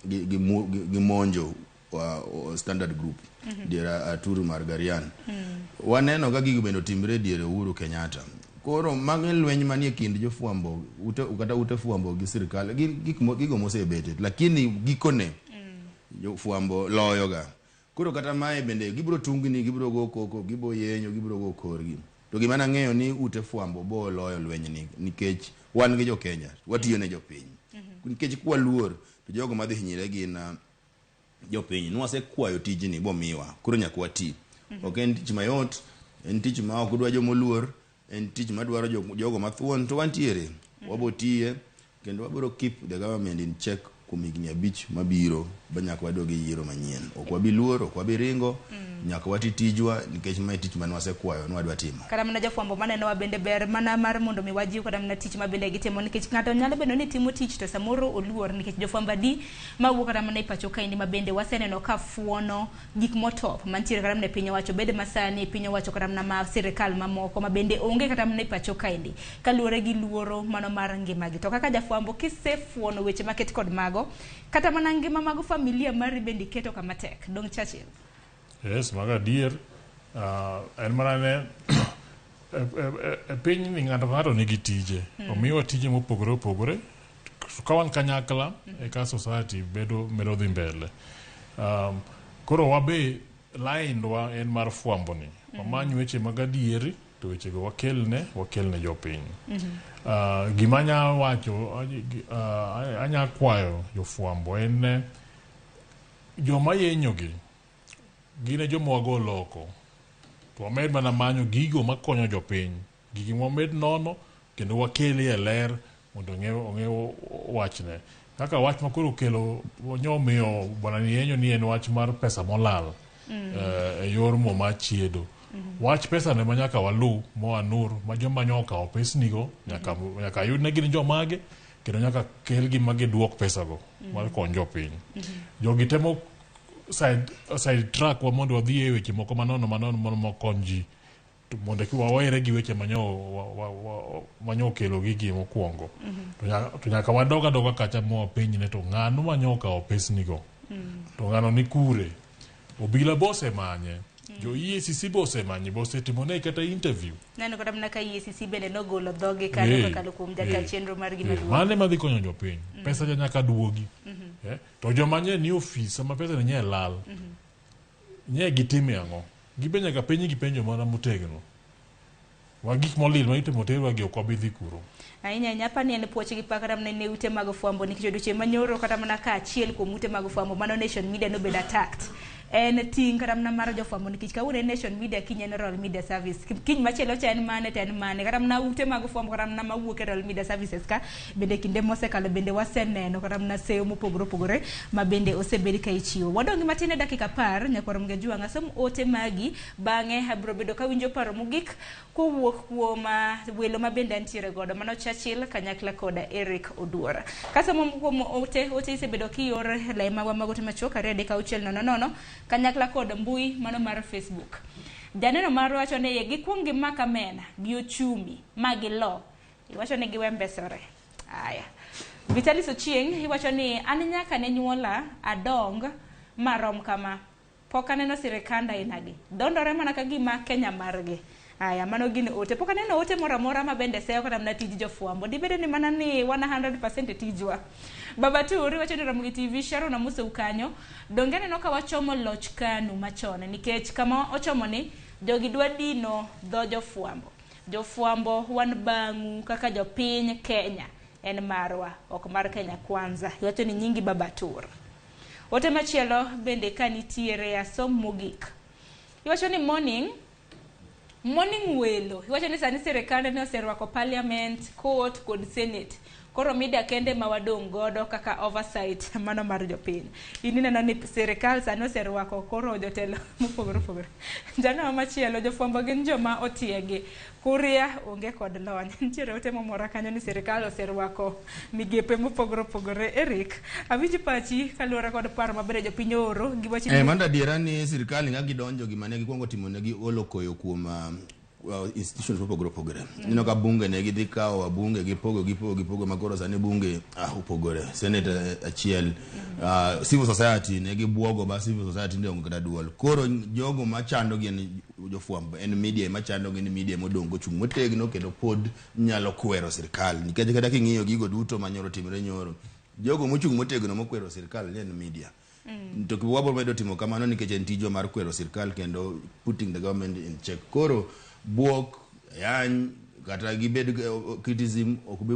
gimonjo Standard Group diere Aturu Margarian. Waneno ka gigo bende otimre diere Uhuru Kenyatta. Koro mago lweny manie kind jofwambo ute, kata ute fwambo gi sirikal gin gigo mosebete, lakini gikone jofwambo loyoga. Koro kata mae bende gibiro tungni, gibiro go koko, gibiro yenyo, gibiro go korgi. To gima nang'eyo ni ute fwambo bo loyo lwenyni nikech wan gi jo Kenya, watiyo ne jopiny. Nikech kwaluor to jogo madhi hinyre gin jopiny. Nwasekwayo tijni bomiwa, koro nyaka wati. Ok en tich mayot, en tich ma ok dwa jomoluor, en tich madwaro jogo mathuon, to wantiere. Wabo tiye kendo wabiro keep the government in check kuom higni 5 mabiro ba nyaka wadog e yiero manyien. Ok wabi luor, ok wabi ringo, nyaka wati tijwa nikech mae tich mane wasekwayo ni wadwa timo. Kata mana jofwambo manenowa bende ber mana mar mondo mi wajiw kata mana tich ma bende gitimo, nikech ng'ato nyalo bedo ni timo tich to samoro oluor, nikech jofwambo adi mawuok kata mana e pacho kaendi ma bende waseneno ka fuono gik motop mantiere kata mana e piny owacho, bed masani piny owacho kata mana ma sirikal mamoko ma bende onge kata mana e pacho kaendi kaluwore gi luoro mano mar ngimagi. To kaka jafwambo kisefuono weche maket kod mago, kata mana ngima mag familia mari bende iketo kama tek. Dong Churchill. Yes, mago adier. En mana ne e piny ni ng'ato ka ng'ato nigi tije. Omiwa tije mopogore opogore. Ka wan kanyakla eka society bedo medo dhi mbele. Koro wabe laindwa en mar fwambo ni. Wamany weche mag adieri to wechego wakelne jopiny. Gima anya wacho, anya kwayo jofwambo en ne joma yenyogi gin e joma wagolo oko. To wamed mana manyo gigo makonyo jopiny. Gigi wamed nono kendo wakelie e ler mondo ong'e wachne. Kaka wach ma koro okelo nyomiyo bwana ni yenyo ni en wach mar pesa molal e yor mo mar chiedo. Wach pesa ne ma nyaka walu mowanur ma joma nyo okawo pesnigo nyaka yud ne gin jomage kendo nyaka kelgi ma giduok pesago mar kony jopiny. Jogi temo side track wa mondo wadhi e weche moko manono manono mokony ji mondo wawere gi weche manyo okelo gigi mokwongo. To nyaka wadog adoga kacha mwapenjne to ng'ano manyo okawo pesnigo. To ng'ano ni kure. Obila bosemanye. Jo EACC bosemanye, bosetimone kata interview. Neno kata mana ka EACC bende nogolo dhoge kanyo kokalo kuom jata chenro margi maduong'. Mano ema dhi konyo jopiny. Pesa ja nyaka duogi. To joma nye ni ofis sama pesa ni nye lal. Nye gitime ang'o? Gibe nyaka penj gi penjo mana motegno. Wa gik molil ma itimo terwa gi ok wabi dhi kuro. Ahinya ahinya apani en puoch gi pak kata mana ne ute mag fwambo nikech odiochieng' manyoro kata mana ka achiel kuom ute mag fwambo mano Nation Media nobedo attacked. En ting' kata mana mar jofwambo nikech kawuono en Nation Media, kiny en Royal Media Service, kiny machielo cha en mane to en mane. Kata mana ute mag fwambo kata mana mawuok e Royal Media Services ka bende kinde mosekalo bende waseneno kata mana seyo mopogore opogore ma bende osebed ka ichiwo. Wadong' gi matin e dakika 10 nyaka warom gi Ajuang'. Asom ote magi bang'e abiro bedo kawinjo paro mogik kowuok kuom welo ma bende antiere godo mano Churchill kanyakla koda Eric Oduor. Kasomo kuom ote isebedo kior lai magwa mag ote machuok 2 3 6 0 0 kanyakla kod mbui mano mar Facebook. Janeno mar wacho ni gikuong gimaka amena gi ochumi ma gilo. Iwacho ni giwembesore. Aya. Vitalis Ochieng' iwacho ni an nyaka ne nyuola adong marom kama. Pok aneno sirikanda inagi. Dondore mana ka gima Kenya margi. Aya, mano gin ote. Pok aneno ote moro amora ma bende seyo kata mana tij jofwambo. Dibede ni mana ni 100% e tijwa. Baba Tur iwacho ni Ramogi TV, Sharon Amosou kanyo. Donge aneno ka wachomo loch KANU machon nikech kama ochomo ni jogi dwa dino dho jofwambo. Jofwambo wan bang'u kaka jopiny Kenya en marwa, ok mar Kenya Kwanza. Iwacho ni nyingi Baba Tur. Ote machielo bende ka nitiere asom mogik. Iwacho ni morning morning welo. Iwacho ni sani sirikal ne oserwako parliament, court kod senate. Koro media kende ma wadong' godo kaka oversight mano mar jopiny. In ineno ni sirikal sani oserwako koro jotelo mopogore opogore. Jano machielo jofwambo gin joma otiegi. Kuria onge kod lony. Nitiere ote momora kanyo ni sirikal oserwako migepe mopogore opogore. Eric, awinj pachi kaluwore kod paro maber jopiny ooro giwacho ni Mano adiera ni sirikal nga gidonjo gima ne gikwongo timo ne giolo koyo kuom institutions mopogore opogore. Ineno ka bunge ne gidhi kawo wabunge gipogo gipogo gipogo makoro sani bunge opogore. Senate achiel, civil society ne gibuogo ba civil society ne onge kata duol. Koro jogo machando gi en jofwambo en media machando gi ni media modong' kochung' motegno kendo pod nyalo kwero sirikal nikech kata king'iyo gigo duto manyoro timore nyoro jogo mochung' motegno mokwero sirikal ne en media. To wabro medo timo kamano nikech en tijwa mar kwero sirikal kendo putting the government in check. Koro buok, yany kata gibed criticism ok bi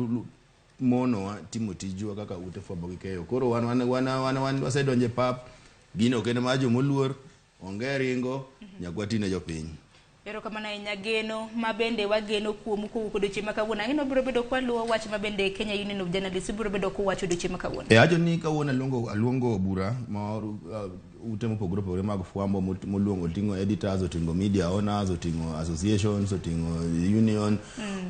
monowa timo tijwa kaka ute fwambo gi keyo. Koro wan wan wan wan wan wasedonjo e pap, gino ok en mar jomoluor, onge ringo, nyaka wati ne jopiny. Erokamano ahinya geno ma bende wageno kuomu kowuok odiochieng' ma kawuono. Ang'e ni wabiro bedo kwaluwo wach ma bende Kenya Union of Journalists biro bedo kuwacho odiochieng' ma kawuono. E awacho ni kawuono aluongo bura mar ute mopogore opogore mag fwambo moluongo oting'o editors, oting'o media owners, oting'o associations, oting'o union.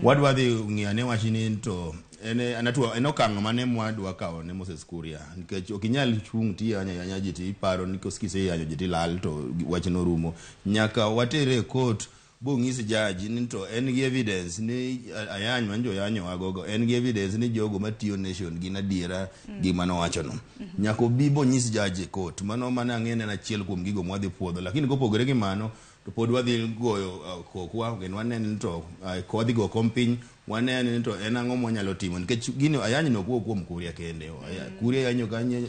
Wadwa dhi ng'iyo ane wachni to en en okang' mane mwadwa kawo ne Moses Kuria nikech ok inyal chung' tiyanyo ayanya ji tiparo ni kiseyanyo ji tilal to wachno rumo. Nyaka watere e court bong'is judge ni to en gi evidence ni ayany manjo yanyo wagogo en gi evidence ni jogo matiyo Nation gin adiera gima nowachono. Nyaka obi bonyis judge e court. Mano mana ang'e ni en achiel kuom gigo mwadhi puodho lakini kopogore gi mano to pod wadhi goyo kokwa kendo waneno ni to wadhi go kom piny waneno ni to en ang'o mwanyalo timo nikech gino ayany no ok wuog kuom Kuria kende. Kuria yanyo kanye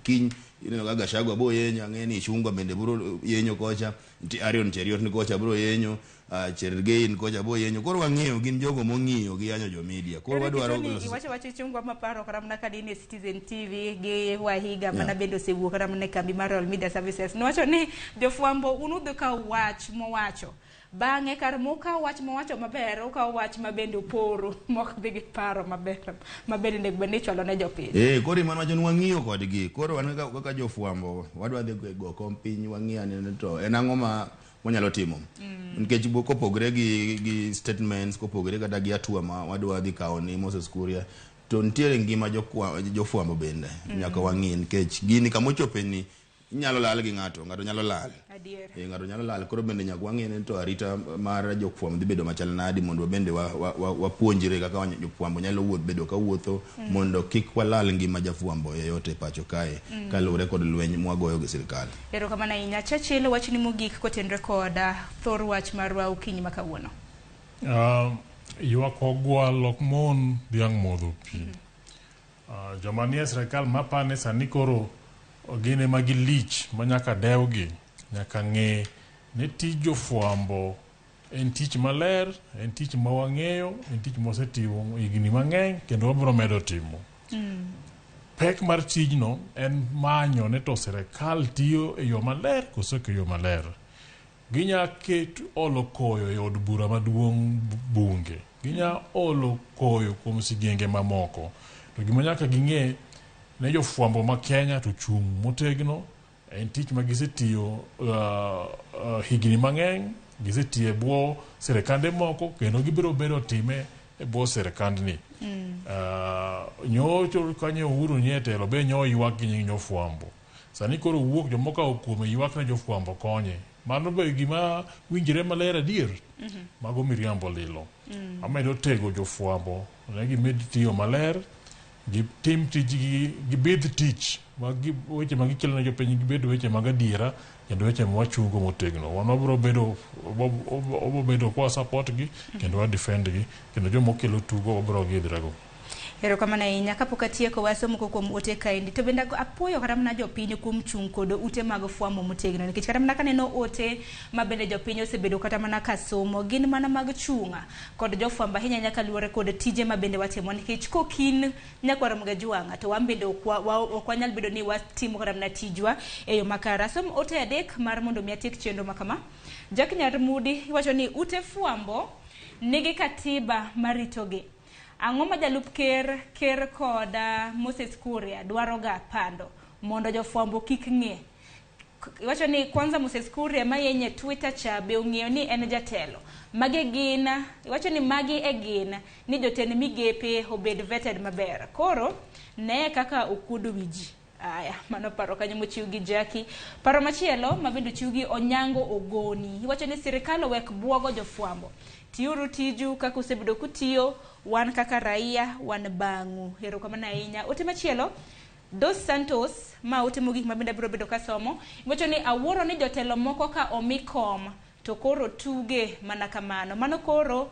kiny ineno ka Gachagua bo yenyo ang'e ni Ichung'wa bende biro yenyo kocha nitie Arion Cheruiyot ni kocha biro yenyo Cherargei ni kocha biro yenyo koro wang'eyo gin jogo mong'iyo gi yanyo jo media koro wadwaro iwacho wach Ichung'wa maparo kata mana ka dine e Citizen TV gi Wahiga mana bende osewuok kata mana e kambi mar Royal Media Services nowacho ni jofwambo un udhi kawo wach mowacho bang'e kar mukawo wach mowacho maber ukawo wach ma bende oporo mok dhi gi paro maber ma bende onego bed ni ichwalo ne jopiny. Koro ema wacho ni wang'iyo kodgi koro wan kaka jofwambo wadwa dhi go kom piny wang'i ane to en ang'o ma wanyalo timo nikech kopogore gi statements kopogore kata gi hatua ma wadwa dhi kawo ni Moses Kuria to nitiere ngima jofwambo bende nyaka wang'i nikech gini kamochope ni inyalo lal gi ng'ato ng'ato nyalo lal. Ng'ato nyalo lal koro bende nyaka wang'e ni to arita mar jofwambo dhi bedo machal nadi mondo bende wapuonjre kaka jofwambo nyalo wuoth bedo ka wuotho mondo kik walal ngima jafwambo yeyote e pacho kae kaluwore kod lweny mwagoyo gi sirikal. Erokamano ahinya. Churchill, wachni mogik kotenore kod thor wach marwa okinyi ma kawuono. Ywak ogwal ok mon dhiang' modho pi. Joma nie sirikal mapani sani koro gin ema gilich ma nyaka dewgi, nyaka ng'e ni tij jofwambo en tich maler, en tich ma wang'eyo, en tich mwasetimo higni mang'eny kendo wabiro medo timo. Pek mar tijno en manyo ni to sirikal tiyo e yo maler koso ok e yo maler. Ginya ket olo koyo e od bura maduong' bunge. Ginya olo koyo kuom sigenge mamoko. To gima nyaka ging'e ne jofwambo ma Kenya to chung' motegno en tich ma gisetiyo higni mang'eny, gisetiyo e bwo sirikande moko kendo gibiro bedo time e bwo sirikandni. Nyocho kanyo Uhuru nie telo be nyo ywak gi nying jofwambo. Sani koro wuok jomoko okawo kuome ywak ne jofwambo konye. Mano be gima winjre maler adier. Mago miriambo lilo. Amedo tego jofwambo ne gimed tiyo maler, gitim tijgi, gibidh tich weche ma gikelo ne jopiny gibed weche mag adiera kendo weche ma wachungo motegno. Wan wabiro bedo wabiro bedo kwa support gi kendo wa defend gi kendo joma okelo tugo wabiro gidhrego. Erokamano ahinya. Kapok atieko waso moko kuom ote kaendi, to bende apuoyo kata mana jopiny kuom chung' kod ute mag fwambo motegno, nikech kata mana kaneno ote ma bende jopiny osebedo kata mana ka somo, gin mana mag chung' kod jofwambo ahinya ahinya kaluwore kod tije ma bende watimo, nikech kokin nyakwar Mgajwang'a to wan bende ok wanyal bedo ni watimo kata mana tijwa e yo makare. Asom ote adek mar mondo mi atiek chenro ma kama. Jack Nyarmudi iwacho ni ute fwambo nigi katiba maritogi. Ang'o ma jalup ker, ker kod Moses Kuria dwaroga pando mondo jofwambo kik ng'e? Iwacho ni kwanza Moses Kuria mayenye Twitter cha be ong'eyo ni en jatelo. Magi gin, iwacho ni magi e gin ni jotend migepe obed vetted maber. Koro ne kaka okuodo wi ji. Aya, mano paro kanyo mochiw gi Jackie. Paro machielo ma bende ochiw gi Onyango Ogoni. Iwacho ni sirikal owek buogo jofwambo. Tiuru tiju kaka usebedo kutiyo, wan kaka raia, wan bang'u. Erokamano ahinya. Ote machielo, Dos Santos, ma ote mogik ma bende abiro bedo kasomo, iwacho ni awuoro ni jotelo moko ka omi kom to koro tuge mana kamano. Mano koro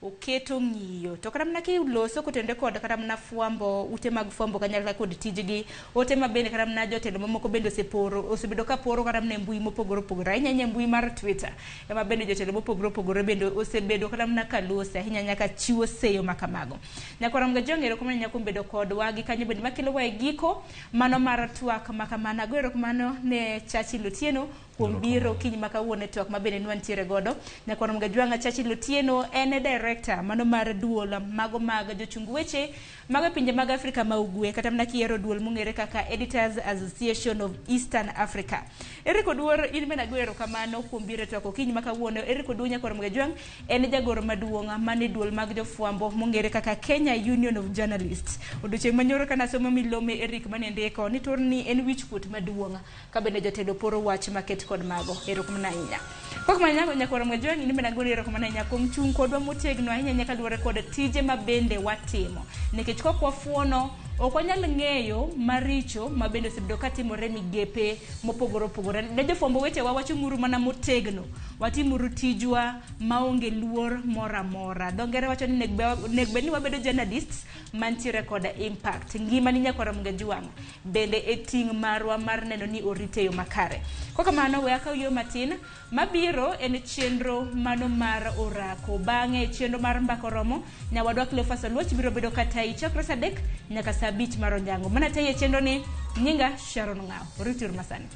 oketo ng'iyo. To kata mana kiloso kotenore kod kata mana fwambo, ute mag fwambo kanyakla kod tijgi, ote ma bende kata mana jotelo mamoko bende oseporo, osebedo ka poro kata mana e mbui mopogore opogore, ahinya ahinya e mbui mar Twitter, ema bende jotelo mopogore opogore bende osebedo kata mana ka lose, ahinya ahinya ka chiwo seyo ma kamago. Nyakwar Mgajwang' erokamano ahinya kuom bedo kodwa gi kanyo bende makelowa e giko mano mar twak ma kamano. Ago erokamano ne Churchill Otieno kuom biro kiny ma kawuono e twak ma bende nwantiere godo. Nyakwar Mgajwang'a Churchill Otieno en e director mano mar duol mago mag jochung weche mago e pinje mag Afrika ma ugwe, kata mana kiyiero duol mong'ere kaka Editors Association of Eastern Africa. Eric Oduor, in bende ago erokamano kuom biro e twak okinyi ma kawuono. Eric Oduor Nyakwar Mgajwang' en jagoro maduong' mane duol mag jofwambo mong'ere kaka Kenya Union of Journalists. Odiochieng' manyoro kana somo milome Eric mane ndiko ni tur ni en wichkuot maduong' ka bende jotelo poro wach maket kod mago. Erokamano ahinya. Kok mana Nyakwar Mgajwang', in bende agoni erokamano ahinya kuom chung' kodwa motegno ahinya ahinya kaluwore kod tije ma bende watimo. Nikech kok wafuono, ok wanyal ng'eyo maricho ma bende osebedo katimore migepe mopogore opogore. Ne jofwambo wetewa, wachung'uru mana motegno. Watimuru tijwa maonge luor moro amora. Dho ngere wacho ni nego bed ni wabedo journalists mantiere kod impact. Ngima ni Nyakwar Mgajwang' bende e ting' marwa mar neno ni orite yo makare. Kokamano, we akaw yo matin mabiro en chenro mano mar orako. Bang'e chenro mar mbaka oromo, nyawadwa Cleophas Oluoch biro bedo katayi chakre saa 3 nyaka saa 5 mar onyango. Mana tayi e chenro ni, nyinga Sharon Ng'awo. Rituru masani.